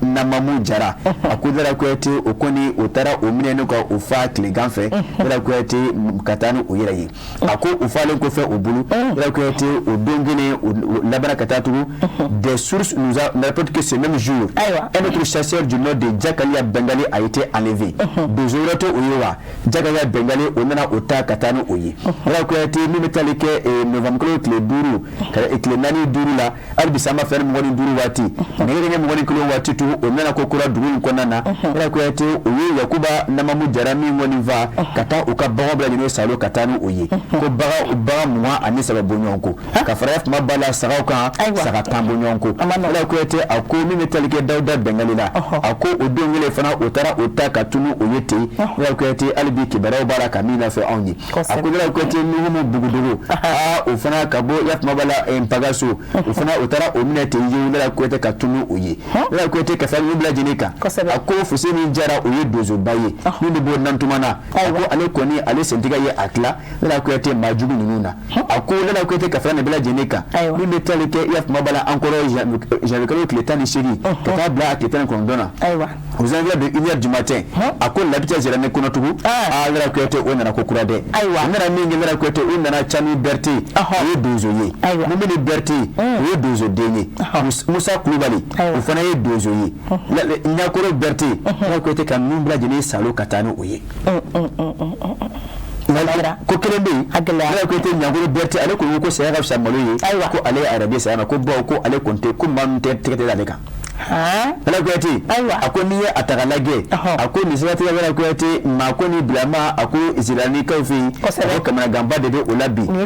[SPEAKER 1] Namamu Jara, a ko Lala Kuyate, o kɔni o taara o minɛ ne ka o fa tilegan fɛ, Lala Kuyate, ka taa ni o yɛrɛ ye. A ko o falen kɔfɛ o bolo, Lala Kuyate, o don kelen o labanna ka taa tugun. Des sources nous a rapporté que ce même jour, un autre chasseur du nom de Jakalia Bengali a été enlevé. Donso wɛrɛ tɛ o ye wa Jakalia Bengali, o nana o ta ka taa ni o ye. Lala Kuyate, min bɛ taali kɛ novembre kalo tile 5 ka tile 4 5 la hali bi san 2025 waati, nɛgɛ kanɲɛ 21 waati tugun, o nana ko kura dugu in kɔnɔna na. Lala Kuyate, o ye Yakuba Namamu Jara min kɔni fa ka taa u ka bagan bɛɛ lajɛlen salo ka taa ni o ye, ko bagan 23 bɔ ɲɔgɔn kɔ, ka fara kuma ba la sagaw kan, saga 10 bɔ ɲɔgɔn kɔ. Lala Kuyate, a ko min bɛ tali kɛ Dawuda Bengali la, a ko o don kelen fana o taara o ta ka tunu o ye ten. Lala Kuyate, hali bi kibaruyaw b'a la ka min lafɛ anw ye. A ko Lala Kuyate, Nuhumu Bugudogo, aa, o fana ka bɔ ya kuma b'a la Npagaso, o fana o taara o minɛ ten ye, Lala Kuyate, ka tunu o ye. Lala Kuyate, ka fɛn bɛɛ lajɛlen kan, a ko Fuseni Jara, o ye donsoba ye min bɛ bɔ Nantumana. A ko ale kɔni ale sentigɛ ye a tila, Lala Kuyate, maa jugu ninnu na. A ko Lala Kuyate, ka fɛn bɛɛ lajɛlen kan, min bɛ tali kɛ ya kuma b'a la an kɔrɔ janvier kalo tile 18 ka taa bila a tile 19 na, aux environs de 1 heure du matin, a ko Labita Zeremi kɔnɔ tugun, aa, Lala Kuyate, o nana ko kura dɛ. O nana min kɛ, Lala Kuyate, o nana Cami Berete, o ye donso ye. Mumini Berete, o ye donsoden ye. Musa Kulubali, o fana ye donso ye. Ɲakoro Berete, Lala Kuyate, ka ninnu bɛɛ lajɛlen salo ka taa ni o ye. Ko kelen bɛ yen, Lala Kuyate, Ɲakoro Berete, ale ko ko saya ka fisa malo ye, ko ale ye a yɛrɛ di saya ma, ko bawo ko ale kɔni tɛ ko maa min tɛ tɛgɛ tɛ ale kan. Lala Kuyate, a ko n'i ye a ta k'a lajɛ, a ko nin siratigɛ, Lala Kuyate, maa ko ni bilama, a ko Ziranikaw fɛ yen, a ko kamanaganba de bɛ o la bi. O la,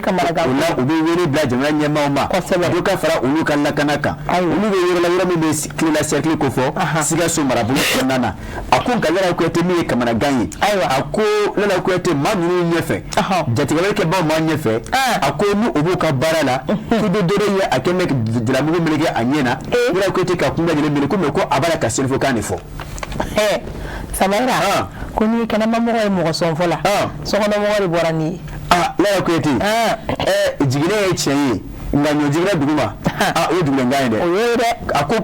[SPEAKER 1] u bɛ wele bila jamana ɲɛmaaw ma, dɔ ka fara olu ka lakana kan. Olu bɛ yɔrɔ la, yɔrɔ min bɛ Kilela cercle kofɔ, Sikaso marabolo kɔnɔna na. A ko nka, Lala Kuyate, min ye kamanagan ye, a ko Lala Kuyate, maa ninnu ɲɛfɛ, jatigɛwale kɛbaw maa ɲɛfɛ, a ko ni o b'u ka baara la, k'i bɛ dɔ de ye a kɛ bɛ jalamugu meleke a ɲɛ na, Lala Kuyate, ka kun bɛɛ lajɛlen mele ko mɛ ko a b'a la ka sɛnɛfɔkan de fɔ.
[SPEAKER 2] Samayira, ko n'i ye kɛnɛmamɔgɔ ye mɔgɔ sɔnfɔ la, sokɔnɔmɔgɔ de bɔra n'i ye.
[SPEAKER 1] Aa, Lala Kuyate, jiginɛ ye tiɲɛ ye, nka ɲɔ jiginna dugu ma, aa, o ye dugulenkan ye dɛ.
[SPEAKER 2] O ye dɛ.
[SPEAKER 1] A ko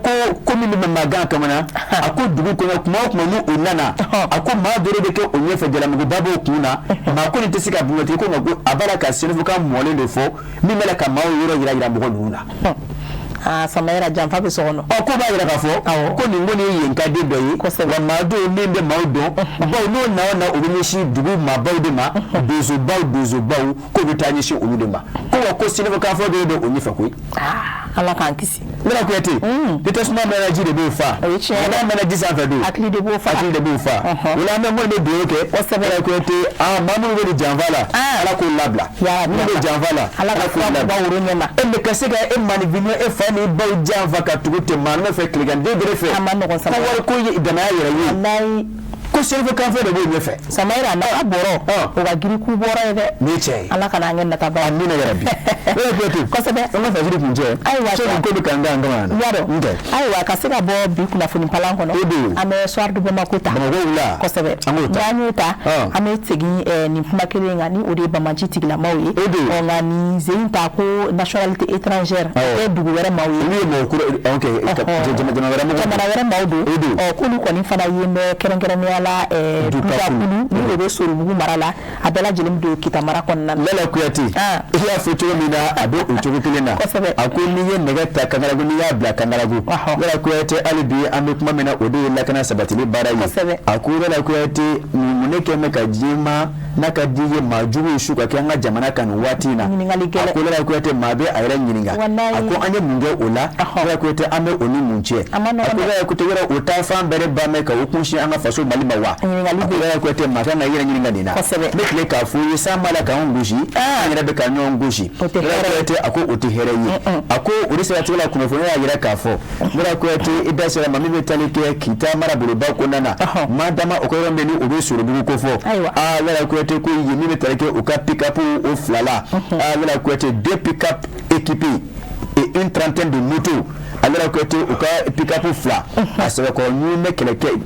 [SPEAKER 1] ko min bɛ magan kamana, a ko dugu kɔnɔ, kuma o kuma ni o nana, a ko maa dɔ de bɛ kɛ o ɲɛfɛ, jalamuguba b'o kun na, maa ko nin tɛ se ka bungatigi ko nka ko a b'a la ka sɛnɛfɔkan mɔlen de fɔ min bɛ la ka maaw yɔrɔ yira mɔgɔ ninnu na.
[SPEAKER 2] Aa, Samayira, janfa bɛ so kɔnɔ.
[SPEAKER 1] Ɔ, ko b'a jira k'a fɔ ko nin kɔni ye yen ka den dɔ ye, wa maa dɔw min bɛ maaw dɔn, bawo n'o na o na o bɛ ɲɛsin dugu maabaw de ma, donsobaw donsobaw, k'o bɛ taa ɲɛsin olu de ma, ko wa ko sɛnɛfɔkan fɔ dɔ bɛ o ɲɛfɛ koyi.
[SPEAKER 2] Ala k'an kisi.
[SPEAKER 1] Lala Kuyate, ni tasuma mɛnna, ji de b'o fa.
[SPEAKER 2] O ye tiɲɛ ye.
[SPEAKER 1] N'a mɛnna ji sanfɛ dun,
[SPEAKER 2] hakili de b'o fa.
[SPEAKER 1] Hakili de b'o fa. O la, an bɛ kɔni bɛ dugawu kɛ. Lala Kuyate, aa, maa minnu bɛ nin janfa la, Ala k'o labila. Minnu bɛ janfa la,
[SPEAKER 2] Ala ka
[SPEAKER 1] k'o
[SPEAKER 2] fura
[SPEAKER 1] labila.
[SPEAKER 2] bɔ woro ɲɛ ma.
[SPEAKER 1] E mɛ ka se ka e maaninfin e fa ni baw janfa ka tugu ten maa nɔfɛ, tilegan den bere fɛ.
[SPEAKER 2] A ma nɔgɔn.
[SPEAKER 1] Ko
[SPEAKER 2] Samayira.
[SPEAKER 1] wari ko ye danaya yɛrɛ ye.
[SPEAKER 2] Walayi.
[SPEAKER 1] Ko sɛnɛfɔkan fɔ de b'o ɲɛfɛ.
[SPEAKER 2] Samayira, n'a ka bɔrɔ, o ka girin ku bɔrɔ ye dɛ.
[SPEAKER 1] Nin ye tiɲɛ ye.
[SPEAKER 2] Ala kana an kɛ nataba ye.
[SPEAKER 1] Amina yarabi. Lala Kuyate.
[SPEAKER 2] Kosɛbɛ.
[SPEAKER 1] An ka fajiri kun cɛ.
[SPEAKER 2] Ayiwa.
[SPEAKER 1] Sɔni ko bɛ kan kan kan na.
[SPEAKER 2] Y'a dɔn.
[SPEAKER 1] N tɛ.
[SPEAKER 2] Ayiwa, ka se ka bɔ bi kunnafoni palan kɔnɔ.
[SPEAKER 1] O don.
[SPEAKER 2] An bɛ Soir de Bamako ta.
[SPEAKER 1] Bamakɔ wula.
[SPEAKER 2] Kosɛbɛ.
[SPEAKER 1] An b'o ta.
[SPEAKER 2] N'an y'o ta, an bɛ segin nin kuma kelen in kan, ni o de ye banbaanci tigilamaw ye.
[SPEAKER 1] O don.
[SPEAKER 2] Ɔ, nka nin sen in ta ko nationalité étrangère. O tɛ dugu wɛrɛ maaw ye.
[SPEAKER 1] Olu ye mɔgɔ kura, ok, jamana wɛrɛ mɔgɔw.
[SPEAKER 2] Jamana wɛrɛ maaw don.
[SPEAKER 1] O don.
[SPEAKER 2] Ɔ, k'olu kɔni fana ye bɛ kɛrɛnkɛrɛnnenya la Dukakulu, ni o bɛ Soromugu mara la, a bɛɛ lajɛlen bɛ don Kita mara kɔnɔna na.
[SPEAKER 1] Lala Kuyate, i y'a fɔ cogo min na. la a bɛ o cogo kelen na. A ko n'i ye nɛgɛ ta Kangaragu, n'i y'a bila Kangaragu, Lala Kuyate, hali bi an bɛ kuma min na, o de ye lakana sabatili baara ye. A ko Lala Kuyate, mun ne kɛ bɛ ka diɲɛ ma n'a ka di ye maa juguw su ka kɛ an ka jamana kan nin waati in na? A ko Lala Kuyate, maa bɛ a yɛrɛ ɲininka, a ko an ye mun kɛ o la? Lala Kuyate, an bɛ o ni mun cɛ? A ko Lala Kuyate, yɔrɔ o taa fan bɛɛ de ban bɛ ka o kunsin an ka faso Mali ma wa? A ko Lala Kuyate, maa kan ka i yɛrɛ ɲininka nin na. Ne tile k'a fɔ i ye, san b'a la k'anw gosi, an yɛrɛ bɛ ka ɲɔgɔn gosi. Lala Kuyate, a ko o tɛ hɛrɛ ye. A ko o de siratigɛ la, kunnafoniya y'a jira k'a fɔ, Lala Kuyate, i da sera ma min bɛ tali kɛ Kita maraboloba kɔnɔna na, maa dama o ka yɔrɔ min ni o bɛ Sorobugu ko fɔ. Aa, Lala Kuyate, ko yen min bɛ tali kɛ u ka pick-up o fila la, aa, Lala Kuyate, deux pick-up équipés et une trentaine de motos. Lala Kuyate, u ka pick-up fila a sɛbɛkɔrɔ ɲun bɛ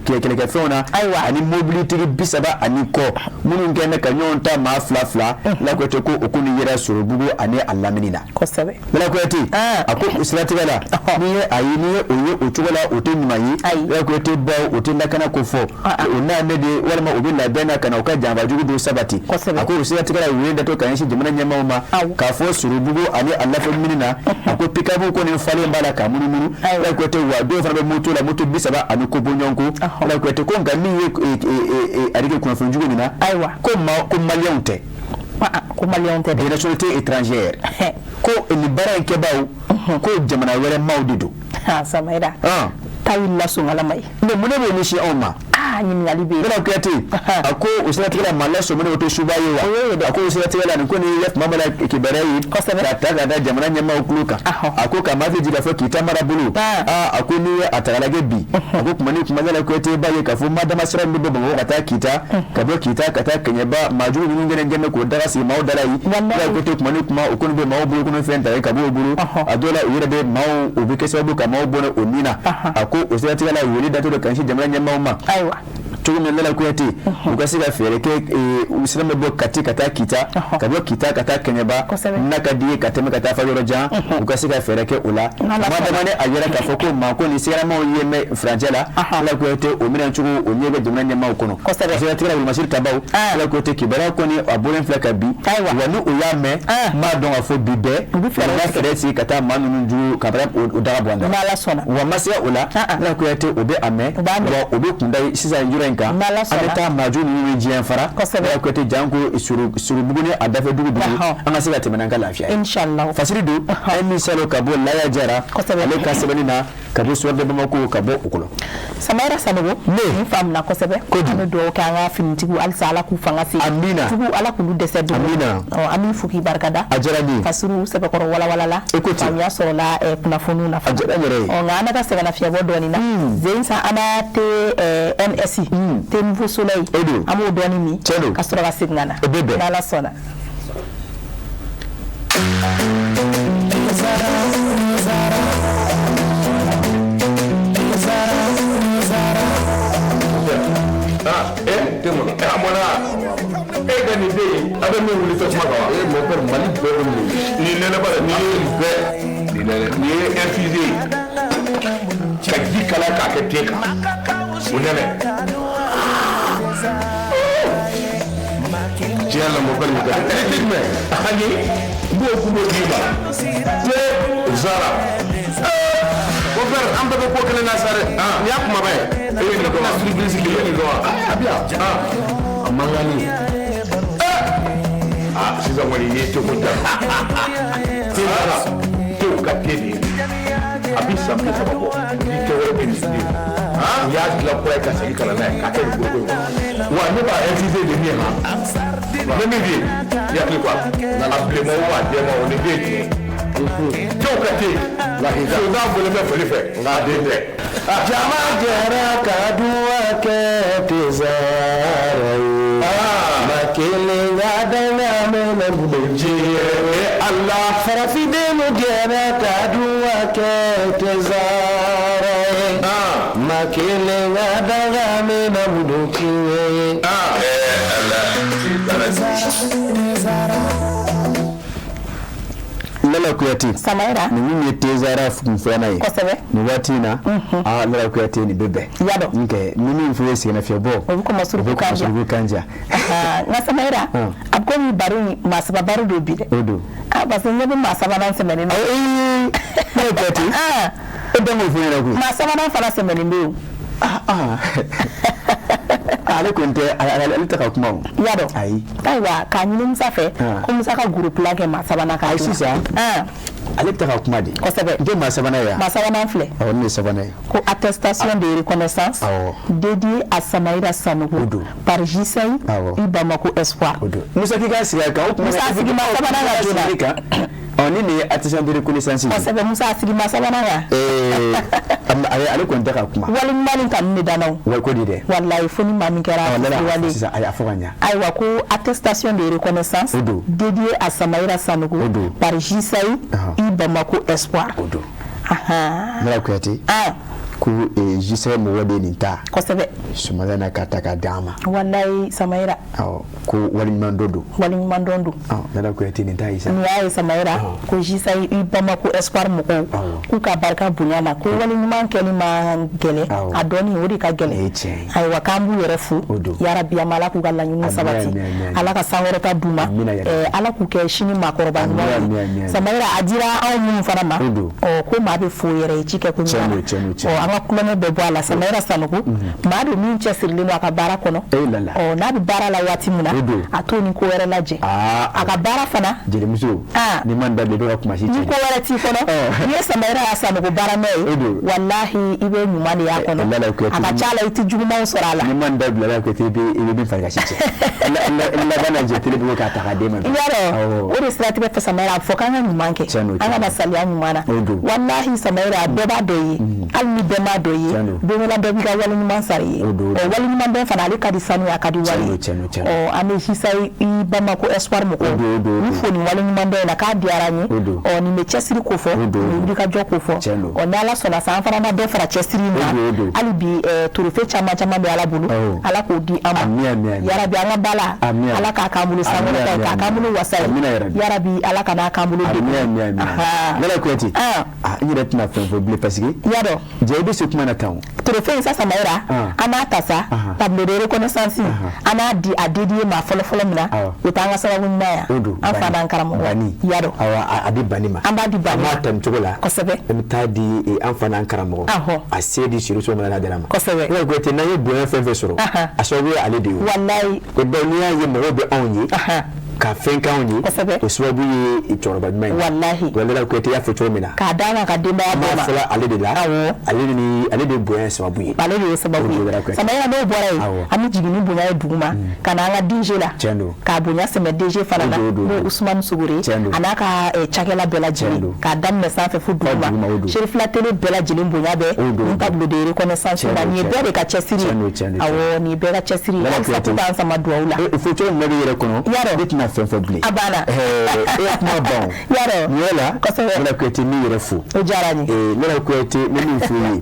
[SPEAKER 1] kɛlɛkɛfɛnw na, ani mobilitigi 30 ani kɔ minnu kɛn bɛ ka ɲɔgɔn ta maa fila fila. Lala Kuyate, ko o kɔni yera Sorobugu ani a lamini na. Lala Kuyate, a ko o siratigɛ la, n'i ye a ye, n'i ye o ye o cogo la, o tɛ ɲuman ye. Lala Kuyate, bawo o tɛ lakana ko fɔ, o n'a ne de walima o bɛ labɛn na ka na u ka janfa jugu dɔ sabati. A ko o siratigɛ la, u ye datɔ ka ɲɛsin jamana ɲɛmaaw ma k'a fɔ Sorobugu ani a lafɛmini na, a ko pick-up kɔni falen b'a la ka munumunu. Lala Kuyate, wa dɔw fana bɛ moto la, moto 30 ani ko bɔɲɔgɔn ko. Lala Kuyate ko nka min ye a kɛ kunnafoni jugu nin na, ko ma ko maliyɛnw tɛ.
[SPEAKER 2] Ko maliyɛnw tɛ.
[SPEAKER 1] Des nationalités étrangères, ko nin baara in kɛbaaw, ko jamana wɛrɛ maaw de don.
[SPEAKER 2] Samayira ta wulila sonkalama ye.
[SPEAKER 1] Mais mun de b'o ɲɛsin anw ma?
[SPEAKER 2] Aa, ɲininkali bɛ yen.
[SPEAKER 1] Lala Kuyate, a ko o siratigɛ la, maa lasɔminen o tɛ suba ye wa? A ko o siratigɛ la, nin ko nin ye tuma min na kibaruya ye ka ta ka da jamana ɲɛmaaw tulo kan, a ko ka maa fi jigin k'a fɔ Kita mara bolo. Aa, a ko n'i ye a ta k'a lajɛ bi, a ko kuma ni kuma, Lala Kuyate, b'a ye k'a fɔ madama sira min bɛ bɔ Bamakɔ ka taa Kita, ka bɔ Kita ka taa Kɛɲɛba, maa jugu ninnu kɛlen kɛlen k'o daga sigi maaw da la yen. Lala Kuyate, kuma ni kuma, o kɔni bɛ maaw bolo kɔnɔ fɛn ta ka bɔ o bolo. A dɔw la, u yɛrɛ bɛ maaw, o bɛ kɛ sababu ka maaw bɔnɛ o nin na. A ko o siratigɛ la, wele datɔ don ka ɲɛsin jamana ɲɛmaaw ma cogo min, Lala Kuyate, u ka se ka fɛɛrɛ kɛ u sira bɛ bɔ Kati ka taa Kita, ka bɔ Kita ka taa Kɛɲɛba, n'a ka di ye ka tɛmɛ ka taa fa yɔrɔ jan, u ka se ka fɛɛrɛ kɛ o la. Madama ni a yɛrɛ k'a fɔ ko maa ko ni sigaramaw ye mɛn furancɛ la, Lala Kuyate, o minɛ cogo o ɲɛ bɛ jamana ɲɛmaaw kɔnɔ. Siratigɛ la, wolomasiri tabaw, Lala Kuyate, kibaruya kɔni a bɔlen filɛ ka bi wa, ni o y'a mɛn, n b'a dɔn k'a fɔ bi bɛɛ u bɛ fɛɛrɛ sigi ka taa maa ninnu jugu ka o daga bɔ an da. Wa ma se o la, Lala Kuyate, o bɛ a mɛn wa, o bɛ kunda sisan yɔrɔ in kan. An bɛ taa maaju ninnu bɛ diɲɛ fara. Lala Kuyate, janko Sorobugu ni a dafɛ dugu dugu, an ka se ka tɛmɛ n'an ka lafiya ye. Fasiri don an ye min salo ka bɔ Laya Jara ale ka sɛbɛnni na ka bɔ Soir de Bamako, ka bɔ o kɔnɔ.
[SPEAKER 2] Samayira Sanogo, nin faamuna kosɛbɛ. An bɛ dugawu kɛ an ka finitigiw halisa, Ala k'u fanga se.
[SPEAKER 1] Amina.
[SPEAKER 2] Jugu, Ala k'olu dɛsɛ don.
[SPEAKER 1] Amina.
[SPEAKER 2] An b'i fo k'i barikada.
[SPEAKER 1] A diyara n ye.
[SPEAKER 2] Fasiriw sɛbɛkɔrɔ walawalala.
[SPEAKER 1] E ko ten.
[SPEAKER 2] Faamuya sɔrɔla kunnafoniw na.
[SPEAKER 1] A diyara n yɛrɛ ye.
[SPEAKER 2] Nka an ka sɛgɛnnafiɲɛbɔ dɔɔnin na. Zeyin sa, an b'a TNS, Thé Nouveau Soleil.
[SPEAKER 1] O don.
[SPEAKER 2] An b'o dɔɔnin min.
[SPEAKER 1] Tiɲɛ don.
[SPEAKER 2] Ka sɔrɔ ka segin ka na.
[SPEAKER 1] O bɛ bɛn.
[SPEAKER 2] N'Ala sɔnna.
[SPEAKER 11] A mɔna e ka nin den, a bɛ min wuli tasuma kan wa?
[SPEAKER 12] E mon père, Mali bɛɛ bɛ nin.
[SPEAKER 11] Nin nɛnɛ ba nin ye, nin bɛɛ nin nɛnɛ, nin ye infusé ye ka ji kala k'a kɛ te kan, o nɛnɛ.
[SPEAKER 12] Tiɲɛ la, mon père, nin ka di.
[SPEAKER 11] E tɛ jumɛn ani n b'o kun d'i ma, te Zara.
[SPEAKER 12] Mon père, an bɛɛ bɛ ko kelen na sa dɛ. Nin y'a kumaba ye.
[SPEAKER 11] E ye nin dɔn wa?
[SPEAKER 12] Surprise.
[SPEAKER 11] E ye nin dɔn wa?
[SPEAKER 12] A bi yan. A man kan ni.
[SPEAKER 11] Ah, sisan kɔni i ye teko ja. Te Zara, tew ka te de ye, a bi san 30 bɔ ni tɛ wɛrɛ bɛ nin den. U y'a dilan kura ye ka segin ka na n'a ye k'a kɛ nin foroko in kɔnɔ wa, ne b'a infusé de min han, ne min bɛ yen, i hakili ko a la, a bilenman o, a jɛman o, nin den ye tiɲɛ ye, tew ka te. Soldat bɔlen bɛ foli fɛ, nka a den tɛ.
[SPEAKER 1] Jama jɛra ka duwa kɛ Thé Zara ye. Ma kelen ka danga mɛnɛ bolo
[SPEAKER 11] diɲɛ
[SPEAKER 1] Ala farafindenw jɛra ka duwa kɛ Thé Zara ye. Ma kelen ka danga mɛnɛ bolo diɲɛ ye.
[SPEAKER 11] Ala.
[SPEAKER 1] Lala. Lala Kuyate.
[SPEAKER 2] Samayira.
[SPEAKER 1] Nin min ye Tezara kun filanan ye.
[SPEAKER 2] Kosɛbɛ.
[SPEAKER 1] Nin waati in na. Aa Lala Kuyate nin bɛ bɛn.
[SPEAKER 2] I y'a dɔn.
[SPEAKER 1] Nkɛ ni min fɔ ye sɛgɛnnafiɲɛbɔ.
[SPEAKER 2] O bɛ kɔmɔ suruku kan ja.
[SPEAKER 1] O bɛ kɔmɔ suruku kan ja.
[SPEAKER 2] Nka Samayira. A bɛ komi baro in maa saba baro don bi dɛ.
[SPEAKER 1] O don.
[SPEAKER 2] Ah parce que n ɲɛ bɛ maa sabanan sɛmɛnen na.
[SPEAKER 1] Ee Lala Kuyate. E bɛn k'o fɔ n ɲɛna koyi.
[SPEAKER 2] Maa sabanan fana sɛmɛnen bɛ yen.
[SPEAKER 1] Ale kɔni tɛ ale tɛ ka kuma o.
[SPEAKER 2] I y'a dɔn.
[SPEAKER 1] Ayi.
[SPEAKER 2] Ayiwa k'a ɲini Musa fɛ. Ko Musa ka gros plan kɛ maa sabanan kan.
[SPEAKER 1] Ayi sisan. Ale tɛ ka kuma de.
[SPEAKER 2] Kosɛbɛ.
[SPEAKER 1] N tɛ maa sabanan ye wa?
[SPEAKER 2] Maa sabanan filɛ.
[SPEAKER 1] Awɔ ne ye sabanan ye.
[SPEAKER 2] Ko attestation de reconnaissance.
[SPEAKER 1] Awɔ.
[SPEAKER 2] Dédiée à Samaïra Sanogo.
[SPEAKER 1] O don.
[SPEAKER 2] Par Jisaï.
[SPEAKER 1] Awɔ.
[SPEAKER 2] I Bamako Espoir.
[SPEAKER 1] O don. Musa k'i ka sigi a kan o tuma.
[SPEAKER 2] Musa sigi maa sabanan ka joona.
[SPEAKER 1] Kan. Ɔ ni nin ye attestation de reconnaissance ye.
[SPEAKER 2] Kosɛbɛ Musa a sigi maa sabanan kan.
[SPEAKER 1] Ale kɔni tɛ ka kuma.
[SPEAKER 2] Waleɲuman ni kanu de danna o.
[SPEAKER 1] Wa ko di dɛ.
[SPEAKER 2] Walayi fo ni maa min kɛra wale.
[SPEAKER 1] Sisan ayi a fɔ ka ɲa.
[SPEAKER 2] Ayiwa ko attestation de reconnaissance.
[SPEAKER 1] O don.
[SPEAKER 2] Dédiée à Samaïra Sanogo.
[SPEAKER 1] O don.
[SPEAKER 2] Par Jisaï I Bamako Espoir.
[SPEAKER 1] O don. Lala Kuyate. Ko Jisaï mɔgɔ de ye nin ta.
[SPEAKER 2] Kosɛbɛ.
[SPEAKER 1] Sɔgɔmada in na k'a ta k'a d'an ma.
[SPEAKER 2] Walayi Samayira.
[SPEAKER 1] Awɔ ko waleɲuman dɔ don.
[SPEAKER 2] Waleɲuman dɔn don.
[SPEAKER 1] Lala Kuyate nin ta ye sa.
[SPEAKER 2] Nin y'a ye Samayira ko Jisaï I Bamako Espoir mɔgɔw k'u ka barika bonya la ko waleɲuman kɛli ma gɛlɛn a dɔɔni o de ka gɛlɛn. Ayiwa k'an b'u yɛrɛ fo. Yarabi an ma Ala k'u ka laɲiniw sabati. Ala ka sankɔrɔta d'u ma. Ala k'u kɛ sini maakɔrɔba ɲuman ye. Samayira a dira anw minnu fana ma. Ɔ ko maa bɛ fo yɛrɛ ye ci kɛ ko ɲuman na. Ɔ an ka kulonkɛ bɛɛ bɔ a la Samayira Sanogo maa don min cɛsirilen don a ka baara kɔnɔ. Ɔ n'a bɛ baara la waati min na a t'o ni ko wɛrɛ lajɛ. A ka baara fana.
[SPEAKER 1] Jelimuso ni ma da bila i bɛ ka kuma si
[SPEAKER 2] Ni ko wɛrɛ t'i kɔnɔ n'i ye Samayira Sanogo baara mɛn ye walahi i bɛ ɲuman de y'a kɔnɔ. A ka ca la i tɛ jugumanw sɔrɔ a la.
[SPEAKER 1] Ni ma da bila Lala Kuyate i bɛ min fari ka si cɛ. Laban na jɛ tele bolo k'a ta k'a d'e ma.
[SPEAKER 2] I y'a dɔn o de siratigɛ fɛ Samayira a bɛ fɔ k'an ka ɲuman kɛ. An ka na saliya ɲuman na. Walahi Samayira bɛɛ b'a dɔn i ye hali ni bɛɛ m'a dɔn i ye don dɔ la bɛɛ b'i ka waleɲuman sara i ye. Ɔ waleɲuman dɔn fana ale ka di sanu ye a ka di wari ye. Ɔ an bɛ Jisaï I Bamako Espoir mɔgɔw u fo nin waleɲuman dɔn in na k'a diyara an ye. Ɔ nin bɛ cɛsiri ko fɔ nin bɛ wulikajɔ ko fɔ. Ɔ ni Ala sɔnna sa an fana na dɔ fara cɛsiri in kan hali bi trophée caman caman bɛ Ala bolo Ala k'o di an ma. Yarabi an ka bala Ala k'a k'an bolo sankɔrɔta ye k'a k'an bolo wasa ye. Yarabi Ala kan'a k'an bolo degun ye.
[SPEAKER 1] Lala Kuyate n yɛrɛ tɛna fɛn fɔ bilen parce que.
[SPEAKER 2] I y'a dɔn.
[SPEAKER 1] Jaa i bɛ se kuma na tan o.
[SPEAKER 2] Trophée in sa Samayira an b'a ta sa tableau de reconnaissance an b'a di a dédié maa fɔlɔ fɔlɔ min na o t'an ka sababu ɲuman ye an fa n'an karamɔgɔ.
[SPEAKER 1] Bani.
[SPEAKER 2] I y'a dɔn.
[SPEAKER 1] Awɔ a di Bani ma.
[SPEAKER 2] An b'a di Bani ma.
[SPEAKER 1] An b'a ta nin cogo la.
[SPEAKER 2] Kosɛbɛ.
[SPEAKER 1] An bɛ taa di an fa n'an karamɔgɔ. A se di Siri Soma n'a dara ma.
[SPEAKER 2] Kosɛbɛ.
[SPEAKER 1] Lala Kuyate n'an ye bonya fɛn fɛn sɔrɔ. A sababu ye ale de ye o.
[SPEAKER 2] Walayi.
[SPEAKER 1] O donc n'i y'a ye mɔgɔw bɛ anw ye. Ka fɛn k'anw ye.
[SPEAKER 2] Kosɛbɛ.
[SPEAKER 1] O sababu ye cɛkɔrɔba ɲuman ye.
[SPEAKER 2] Walahi.
[SPEAKER 1] Lala Kuyate y'a fɔ cogo min na.
[SPEAKER 2] K'a d'a ma ka denbaya bɛɛ ma.
[SPEAKER 1] An b'a fɔla ale de la.
[SPEAKER 2] Awɔ.
[SPEAKER 1] Ale de bonya ye sababu ye.
[SPEAKER 2] Ale de ye sababu ye. Samayira n'o bɔra yen. An bɛ jigin ni bonya ye dugu ma. Ka na an ka DG la.
[SPEAKER 1] Tiɲɛ don.
[SPEAKER 2] K'a bonya sɛmɛ DG fana la. N'o ye Usumani Sogore.
[SPEAKER 1] Tiɲɛ don.
[SPEAKER 2] A n'a ka cakɛla bɛɛ lajɛlen. K'a daminɛ sanfɛ fo duguma. Serifila Tele bɛɛ lajɛlen bonya bɛ. Nin tableau de reconnaissance la nin ye bɛɛ de ka cɛsiri ye. Awɔ nin ye bɛɛ ka cɛsiri ye. Halisa k'u k'an sama duwawu la.
[SPEAKER 1] O fɔ cogo min na bɛ yɛrɛ kɔnɔ.
[SPEAKER 2] I y'a dɔn.
[SPEAKER 1] Ne tɛna fɛn fɔ bilen.
[SPEAKER 2] A banna.
[SPEAKER 1] E ye kuma ban o.
[SPEAKER 2] I y'a dɔn.
[SPEAKER 1] Nin yɔrɔ la.
[SPEAKER 2] Kosɛbɛ.
[SPEAKER 1] Lala Kuyate n b'i yɛrɛ fo.
[SPEAKER 2] O diyara n ye.
[SPEAKER 1] Lala Kuyate n bɛ min f'i ye.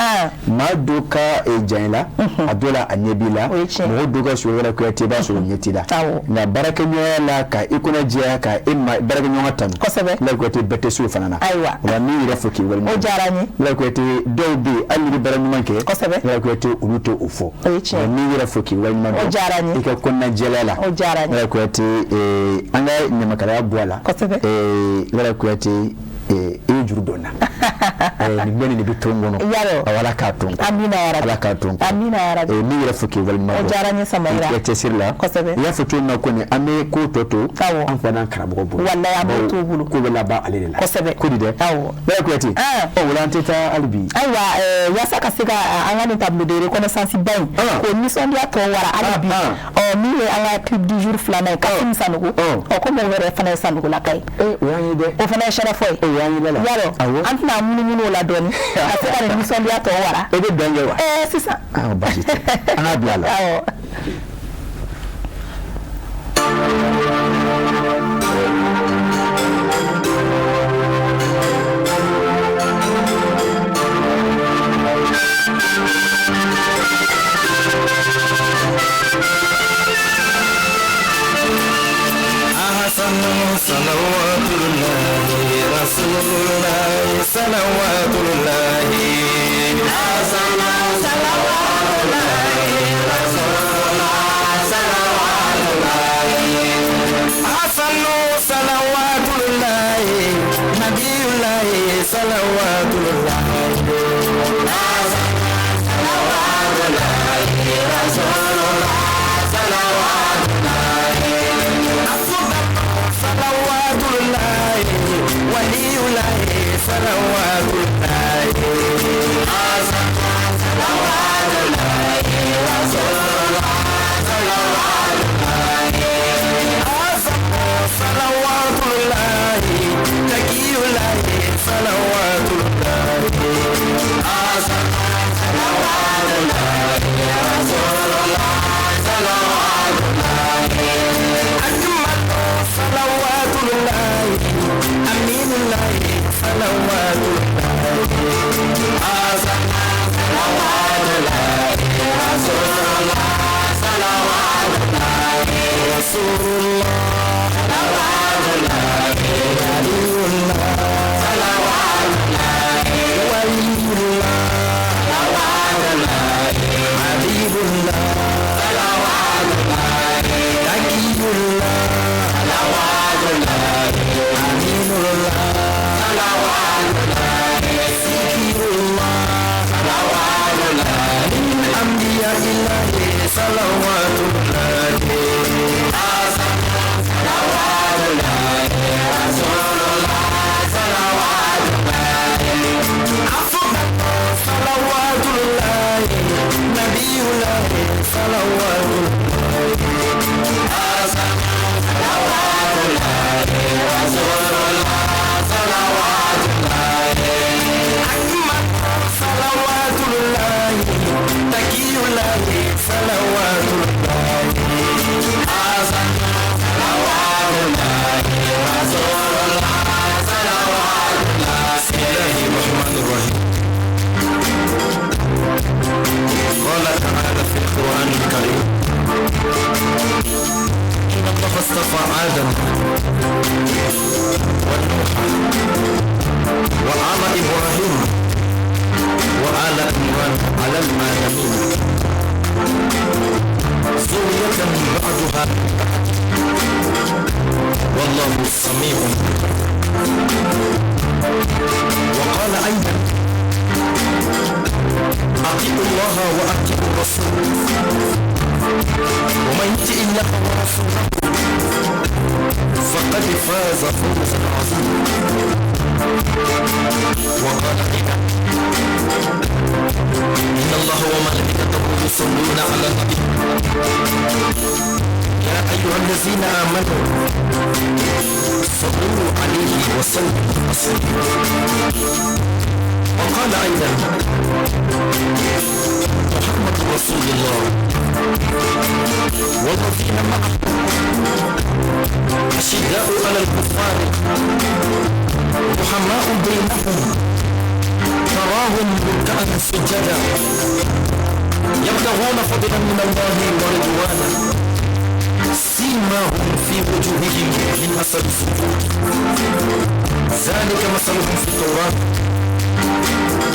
[SPEAKER 1] Maa dɔ ka jan i la. A dɔ la a ɲɛ b'i la.
[SPEAKER 2] O ye tiɲɛ.
[SPEAKER 1] Mɔgɔ dɔ ka surun Lala Kuyate i b'a sɔrɔ o ɲɛ t'i la.
[SPEAKER 2] Awɔ.
[SPEAKER 1] Nka baarakɛɲɔgɔnya la ka i kɔnɔ jɛya ka e ma baarakɛɲɔgɔn tanu.
[SPEAKER 2] Kosɛbɛ.
[SPEAKER 1] Lala Kuyate bɛɛ tɛ se o fana na.
[SPEAKER 2] Ayiwa.
[SPEAKER 1] O la n b'i yɛrɛ fo k'i waleɲuman dɔn.
[SPEAKER 2] O diyara n ye.
[SPEAKER 1] Lala Kuyate dɔw bɛ yen hali n'i bɛ baara ɲuman kɛ.
[SPEAKER 2] Kosɛbɛ.
[SPEAKER 1] Lala Kuyate olu tɛ o fɔ.
[SPEAKER 2] O ye tiɲɛ.
[SPEAKER 1] Nka n b'i yɛrɛ fo k'i waleɲuman dɔn.
[SPEAKER 2] O diyara n ye.
[SPEAKER 1] I ka kɔnɔnajɛlenya la.
[SPEAKER 2] O diyara n ye.
[SPEAKER 1] Lala Kuyate an ka ɲamakalaya bɔ a la.
[SPEAKER 2] Kosɛbɛ.
[SPEAKER 1] Lala Kuyate i ye juru dɔ n na. Nin bɛɛ nin de bɛ to n kɔnɔ.
[SPEAKER 2] I y'a dɔn.
[SPEAKER 1] Awɔ Ala k'a to n kɔnɔ.
[SPEAKER 2] Amina yarabi.
[SPEAKER 1] Ala k'a to n kɔnɔ.
[SPEAKER 2] Amina yarabi.
[SPEAKER 1] N b'i yɛrɛ fo k'i waleɲuman dɔn.
[SPEAKER 2] O diyara n ye Samayira.
[SPEAKER 1] I ka cɛsiri la.
[SPEAKER 2] Kosɛbɛ.
[SPEAKER 1] I y'a fɔ cogo min na kɔni an bɛ ko tɔ to.
[SPEAKER 2] Awɔ.
[SPEAKER 1] An fa n'an karamɔgɔ bolo.
[SPEAKER 2] Walayi an b'o t'o bolo.
[SPEAKER 1] Ko bɛ laban ale de la.
[SPEAKER 2] Kosɛbɛ.
[SPEAKER 1] Ko di dɛ.
[SPEAKER 2] Awɔ.
[SPEAKER 1] Lala Kuyate. Ɔ o la an tɛ taa hali bi.
[SPEAKER 2] Ayiwa yaasa ka se ka an ka nin tableau de reconnaissance ba in. K'o nisɔndiya tɔ wara hali bi. Ɔ min ye an ka clip du jour filanan ye Kasimu Sanogo. Ɔ komi o yɛrɛ fana ye Sanogolaka ye.
[SPEAKER 1] O y'an ye dɛ.
[SPEAKER 2] O fana ye sɛrɛfɔ ye.
[SPEAKER 1] O y'an ye Lala.
[SPEAKER 2] Yarɔ an tɛna munumunu o la dɔɔni ka se ka nin nisɔndiya tɔ wara.
[SPEAKER 1] E bɛ dɔn kɛ wa?
[SPEAKER 2] Sisan.
[SPEAKER 1] Aa baasi tɛ an k'a bila a la.
[SPEAKER 2] Awɔ.
[SPEAKER 9] أحسن صلوات الله رسول
[SPEAKER 10] صلوات الله صلوات الله رسول الله صلوات الله أفضل صلوات الله ولي الله صلوات الله صلوات الله رسول الله صلوات الله صلوات الله تقي الله صلوات الله صلوات الله رسول الله صلوات الله أجمل صلوات الله أمين الله صلوات الله صلوات الله رسول الله صلوات الله رسول الله صلوات الله ولي الله صلوات الله ولي الله صلوات الله حبيب الله صلوات الله تقي الله صلوات الله أمين الله صلوات الله ذكر الله صلوات الله من أنبياء الله صلوات الله صلوات الله رسول الله صلوات الله أفضل صلوات الله نبي الله صلوات الله صلوات الله رسول الله صلوات الله أكمل صلوات الله تقي الله صلوات الله صلوات الله رسول الله صلوات الله.
[SPEAKER 13] بسم الله الرحمن الرحيم. قال تعالى في القرآن الكريم: إن الله اصطفى آدم ونوحا وآل إبراهيم وآل عمران على العالمين ذرية بعضها من بعض والله سميع. وقال أيضا: أطيعوا الله وأطيعوا الرسول ومن يطع الله ورسوله فقد فاز فوزا عظيما. وقال أيضا: إن الله وملائكته يصلون على النبي يا أيها الذين آمنوا صلوا عليه وسلموا تسليما. وقال أيضا: محمد رسول الله والذين معه أشداء على الكفار رحماء بينهم تراهم ركعا سجدا يبتغون فضلا من الله ورضوانا سيماهم في وجوههم من أثر السجود ذلك مثلهم في التوراة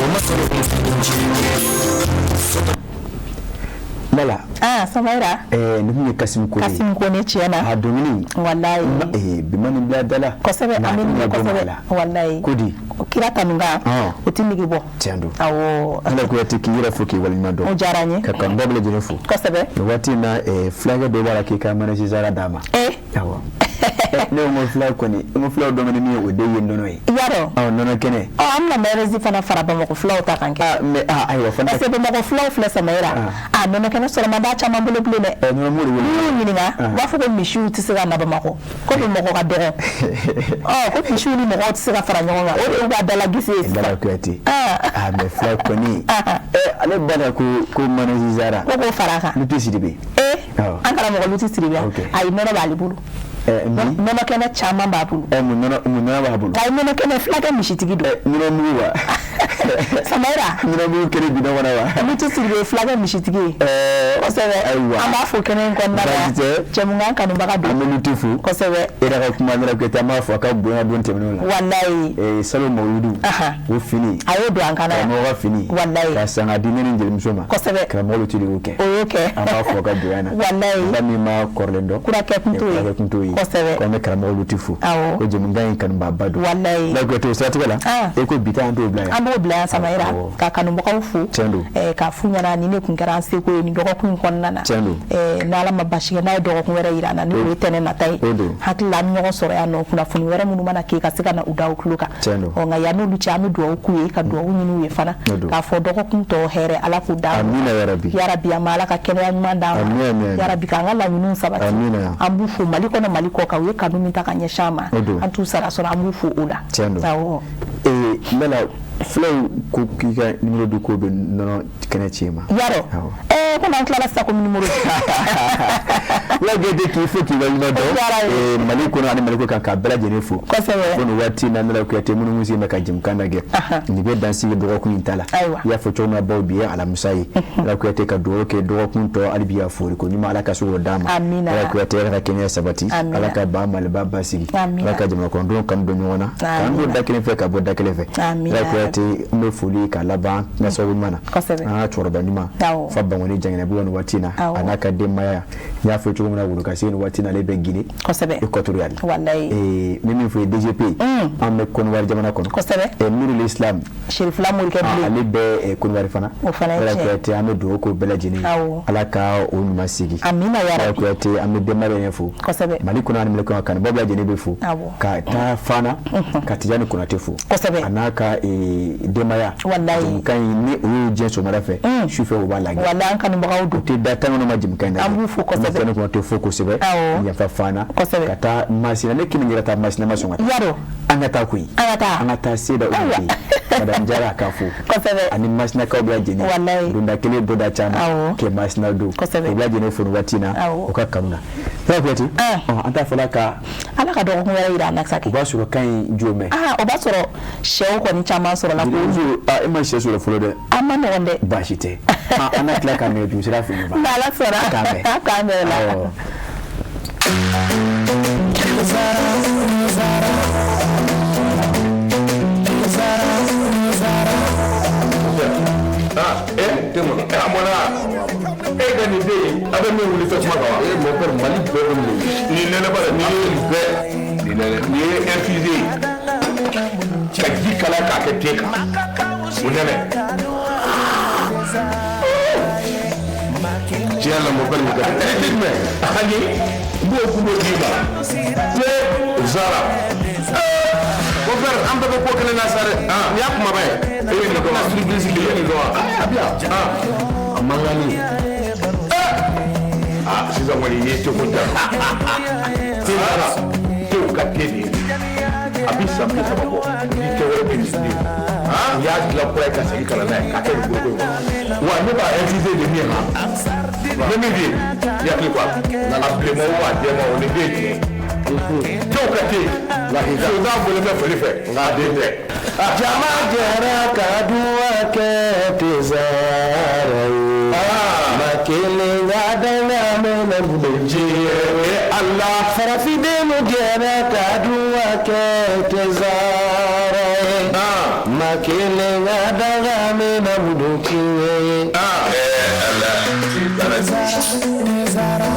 [SPEAKER 13] ومثلهم في الإنجيل.
[SPEAKER 1] Lala.
[SPEAKER 2] Ah, Samaira.
[SPEAKER 1] Nin kun ye Kasim Kone.
[SPEAKER 2] Kasim Kone tiɲɛ na.
[SPEAKER 1] A dɔnkili.
[SPEAKER 2] Walayi.
[SPEAKER 1] Bi ma nin bila da la.
[SPEAKER 2] Kosɛbɛ, an bɛ nin kosɛbɛ. Walayi.
[SPEAKER 1] Ko di?
[SPEAKER 2] Kira kanukan. O ti nege bɔ.
[SPEAKER 1] Tiɲɛ don.
[SPEAKER 2] Awɔ.
[SPEAKER 1] Ala Kuyate k'i yɛrɛ fo k'i waleɲuman dɔn.
[SPEAKER 2] O diyara n ye.
[SPEAKER 1] Ka kanubaga bɛɛ lajɛlen fo.
[SPEAKER 2] Kosɛbɛ.
[SPEAKER 1] Nin waati in na fulakɛ dɔ b'a la k'i ka mayonnaise Zara d'a ma. Awɔ. Ne ko n ko fula kɔni, n ko fulaw dɔ ni min ye o de ye nɔnɔ ye.
[SPEAKER 2] I y'a dɔn.
[SPEAKER 1] Ɔ nɔnɔ kɛnɛ.
[SPEAKER 2] Ɔ an bɛna mayonnaise fana fara Bamakɔ fulaw ta kan kɛ.
[SPEAKER 1] Ah mais ah ayiwa fana.
[SPEAKER 2] Parce que Bamakɔ fulaw filɛ Samayira. Ah nɔnɔ kɛnɛ sɔrɔ man d'a caman bolo bilen dɛ.
[SPEAKER 1] Nɔnɔ mugu de wele.
[SPEAKER 2] N'i y'u ɲininka, u b'a fɔ ko misiw tɛ se ka na Bamakɔ. Ko mɔgɔ ka dɔgɔ. Ɔ ko misiw ni mɔgɔw tɛ se ka fara ɲɔgɔn kan. O de y'u ka dala gese ye sisan.
[SPEAKER 1] Lala Kuyate. Ah mais fula kɔni. Ale ba la ko mayonnaise Zara.
[SPEAKER 2] Ko k'o fara a kan.
[SPEAKER 1] Lutu Sidibe.
[SPEAKER 2] An karamɔgɔ Lutu Sidibe. Ayi nɔnɔ b'ale bolo. Nɔnɔ kɛnɛ caman b'a bolo.
[SPEAKER 1] Mun nɔnɔ b'a bolo?
[SPEAKER 2] Ayi nɔnɔ kɛnɛ fulakɛ misitigi don.
[SPEAKER 1] Nɔnɔ mugu wa?
[SPEAKER 2] Samayira.
[SPEAKER 1] Nɔnɔmugu kelen bidɔn kɔnɔ wa?
[SPEAKER 2] Lutu Sidibe fulakɛ misitigi ye. Kosɛbɛ.
[SPEAKER 1] Ayiwa.
[SPEAKER 2] An b'a fo kɛnɛ in kɔnɔna la.
[SPEAKER 1] Baasi tɛ.
[SPEAKER 2] Jɛmukan kanubaga don.
[SPEAKER 1] An bɛ Lutu fo.
[SPEAKER 2] Kosɛbɛ.
[SPEAKER 1] E yɛrɛ ka kuma Nara Kuyate, an b'a fɔ a ka bonya don tɛmɛnenw la.
[SPEAKER 2] Walayi.
[SPEAKER 1] Salon mawuludu. O fini.
[SPEAKER 2] A y'o don an kan na yan.
[SPEAKER 1] Karamɔgɔ ka fini.
[SPEAKER 2] Walayi.
[SPEAKER 1] Ka san ka di ne ni n jelimuso ma.
[SPEAKER 2] Kosɛbɛ.
[SPEAKER 1] Karamɔgɔ Lutu de y'o kɛ.
[SPEAKER 2] O y'o kɛ.
[SPEAKER 1] An b'a fɔ a ka bonya na.
[SPEAKER 2] Walayi.
[SPEAKER 1] Ba min ma kɔrɔlen dɔn.
[SPEAKER 2] Kurakɛ kun t'o ye.
[SPEAKER 1] Kurakɛ kun t'o ye.
[SPEAKER 2] Kosɛbɛ.
[SPEAKER 1] Ko an bɛ karamɔgɔ Lutu fo.
[SPEAKER 2] Awɔ.
[SPEAKER 1] Ko jɛmukan in kanubaaba don.
[SPEAKER 2] Walayi.
[SPEAKER 1] Nara Kuyate, o siratigɛ la. E ko bi ta an t'o bila yan.
[SPEAKER 2] An b'o bila yan Samayira.
[SPEAKER 1] Awɔ.
[SPEAKER 2] Ka kanubagaw fo.
[SPEAKER 1] Tiɲɛ don.
[SPEAKER 2] K'a f'u ɲɛna ni ne kun kɛra an seko ye nin dɔgɔkun in kɔnɔna na.
[SPEAKER 1] Tiɲɛ don.
[SPEAKER 2] N'Ala ma basi kɛ n'a ye dɔgɔkun wɛrɛ yira an na ni o ye tɛnɛn nata ye.
[SPEAKER 1] O don.
[SPEAKER 2] Hakili la an bɛ ɲɔgɔn sɔrɔ yan nɔ kunnafoni wɛrɛ minnu mana kɛ ka se ka na u da u tulo kan.
[SPEAKER 1] Tiɲɛ don.
[SPEAKER 2] Ɔ nka yan n'olu cɛ an bɛ dugawu k'u ye ka dugawu ɲini u ye fana.
[SPEAKER 1] O don.
[SPEAKER 2] K'a fɔ dɔgɔkun tɔ hɛrɛ Ala k'u d'an ma.
[SPEAKER 1] Amina yarabi.
[SPEAKER 2] Yarabi an ma Ala ka kɛnɛya ɲuman d'an ma.
[SPEAKER 1] Amina, amina.
[SPEAKER 2] Yarabi k'an ka laɲiniw sabati.
[SPEAKER 1] Amina.
[SPEAKER 2] An b'u fo Mali kɔnɔ Mali kɔ kan u ye kanu min ta ka ɲɛsin an ma.
[SPEAKER 1] O don.
[SPEAKER 2] An t'u sara sɔrɔ an b'u fo o la.
[SPEAKER 1] Tiɲɛ don.
[SPEAKER 2] Awɔ.
[SPEAKER 1] Lala, fulaw ko k'i ka numéro di k'o bɛ nɔnɔ kɛnɛ ci i ma.
[SPEAKER 2] Yarɔ. Komi an tilala sisan ko numéro.
[SPEAKER 1] Lala Kuyate k'i fo k'i waleɲuman dɔn. Mali kɔnɔ ani Mali kɔ kan k'a bɛɛ lajɛlen fo.
[SPEAKER 2] Kosɛbɛ.
[SPEAKER 1] Fo nin waati in na Nara Kuyate minnu sen bɛ ka jɛmukan lajɛ. Nin bɛ dan sigi dɔgɔkun in ta la.
[SPEAKER 2] Ayiwa.
[SPEAKER 1] I y'a fɔ cogo min na bawo bi ye alamisa ye. Nara Kuyate ka dugawu kɛ dɔgɔkun tɔ hali bi a fori ko ɲuman Ala ka se k'o d'an ma.
[SPEAKER 2] Amina.
[SPEAKER 1] Nara Kuyate Ala ka kɛnɛya sabati.
[SPEAKER 2] Amina.
[SPEAKER 1] Ala ka ba Maliba basigi.
[SPEAKER 2] Amina.
[SPEAKER 1] Ala ka jamana kɔnɔdenw kanu don ɲɔgɔn na. K'an don da kelen fɛ ka bɔ da kelen fɛ.
[SPEAKER 2] Amina.
[SPEAKER 1] Nara Kuyate n bɛ foli k'a laban n ka sababu ɲuman na.
[SPEAKER 2] Kosɛbɛ.
[SPEAKER 1] An ka cɛkɔrɔba ɲuman.
[SPEAKER 2] Awɔ.
[SPEAKER 1] Fa Bangoni Jangɛnɛ nin waati in na.
[SPEAKER 2] Awɔ.
[SPEAKER 1] A n'a ka denbaya. N y'a fɔ cogo min na Worokase nin waati in na ale bɛ Guinée.
[SPEAKER 2] Kosɛbɛ.
[SPEAKER 1] Équatoriale.
[SPEAKER 2] Walayi.
[SPEAKER 1] N bɛ min fɔ ye DGP. An bɛ Côte d'Ivoire jamana kɔnɔ.
[SPEAKER 2] Kosɛbɛ.
[SPEAKER 1] Nurul Islam.
[SPEAKER 2] Serifila Morikɛ bilen.
[SPEAKER 1] Ale bɛ Côte d'Ivoire fana.
[SPEAKER 2] O fana ye
[SPEAKER 1] Nara
[SPEAKER 2] tiɲɛ ye.
[SPEAKER 1] Kuyate an bɛ dugawu k'o bɛɛ lajɛlen ye.
[SPEAKER 2] Awɔ.
[SPEAKER 1] Ala ka o ɲuman sigi.
[SPEAKER 2] Amina ya
[SPEAKER 1] Nara
[SPEAKER 2] rabi.
[SPEAKER 1] Kuyate an bɛ denbaya yɛrɛ fo.
[SPEAKER 2] Kosɛbɛ.
[SPEAKER 1] Mali kɔnɔ ani Mali kɔnɔ kanubaga bɛɛ lajɛlen bɛ fo.
[SPEAKER 2] Awɔ.
[SPEAKER 1] Ka taa Fana. Ka Tijani Konate fo.
[SPEAKER 2] Kosɛbɛ.
[SPEAKER 1] A n'a ka denbaya.
[SPEAKER 2] Walayi.
[SPEAKER 1] Jɛmukan in ni o y'u diɲɛ sɔgɔmada fɛ. Sufɛ u b'a lajɛ.
[SPEAKER 2] Walayi an kanubagaw don.
[SPEAKER 1] U tɛ da tan kɔnɔ ma jɛmukan in lajɛ.
[SPEAKER 2] An b'u fo kosɛbɛ.
[SPEAKER 1] An bɛ Tijani Konate fo kosɛbɛ.
[SPEAKER 2] Awɔ.
[SPEAKER 1] Yafa Fana.
[SPEAKER 2] Kosɛbɛ.
[SPEAKER 1] Ka taa Masina ne kelen yɛrɛ taa Masina ma sɔn ka taa.
[SPEAKER 2] Yarɔ.
[SPEAKER 1] An ka taa koyi.
[SPEAKER 2] An ka taa.
[SPEAKER 1] An ka taa Seda Oumou fɛ yen. Madame Jara k'a fo.
[SPEAKER 2] Kosɛbɛ.
[SPEAKER 1] Ani Masinakaw bɛɛ lajɛlen.
[SPEAKER 2] Walayi.
[SPEAKER 1] Donda kelen bɔda caman.
[SPEAKER 2] Awɔ.
[SPEAKER 1] Kɛ Masina don.
[SPEAKER 2] Kosɛbɛ.
[SPEAKER 1] U bɛɛ lajɛlen fo nin waati in na.
[SPEAKER 2] Awɔ.
[SPEAKER 1] U ka kanu na. Nara Kuyate. An t'a fɔla ka.
[SPEAKER 2] Ala ka dɔgɔkun wɛrɛ yira an na sa kɛ.
[SPEAKER 1] O b'a sɔrɔ kan in jo mɛn.
[SPEAKER 2] O b'a sɔrɔ sɛw kɔni caman sɔrɔla ko.
[SPEAKER 1] Jelimuso, e ma sɛ sɔrɔ fɔlɔ dɛ.
[SPEAKER 2] A ma nɔgɔn dɛ.
[SPEAKER 1] Baasi tɛ. An na tila ka nɛgɛjuru sira f'i ye.
[SPEAKER 2] N'Ala sɔnna.
[SPEAKER 1] K'an bɛn.
[SPEAKER 2] K'an bɛn la.
[SPEAKER 1] Awɔ.
[SPEAKER 11] A mɔna e ka nin den a bɛ min wuli fɛ kuma kan wa. Mon père Mali bɛɛ bɛ nin nin nɛnɛ ba nin ye nin bɛɛ nin nɛnɛ nin ye infusé ye ka ji kala k'a kɛ te kan o nɛnɛ. Tiɲɛ la mon père nin ka di. E tɛ jumɛn ani n b'o kun b'o d'i ma te Zara. Mon père an bɛɛ bɛ ko kelen na sa dɛ. Nin y'a kumaba ye. E ye nin dɔn wa? Surprise kelen ye nin dɔn wa? A bi yan. A mankan ni. Sisan kɔni i ye teko ja. Te Zara tew ka te de ye. A bi san 30 bɔ. Ni tɛ wɛrɛ bɛ nin den. U y'a dilan kura ye ka segin ka na n'a ye k'a kɛ nin foroko in kɔnɔ. Wa ne b'a infuser de min han. Ne min bɛ yen i hakili ko a la. A bilenman o a jɛman o ni den ye tiɲɛ ye. Tew ka te. Soda bɔlen bɛ foli fɛ nka a den tɛ.
[SPEAKER 10] Jama jɛra ka duwa kɛ te Zara ye. Ma kelen ka danga mɛnɛ diɲɛ. Ala farafindenw jɛra ka duwa kɛ te Zara ye. Ma kelen ka danga mɛnɛ diɲɛ.
[SPEAKER 11] Ala.
[SPEAKER 10] Zara.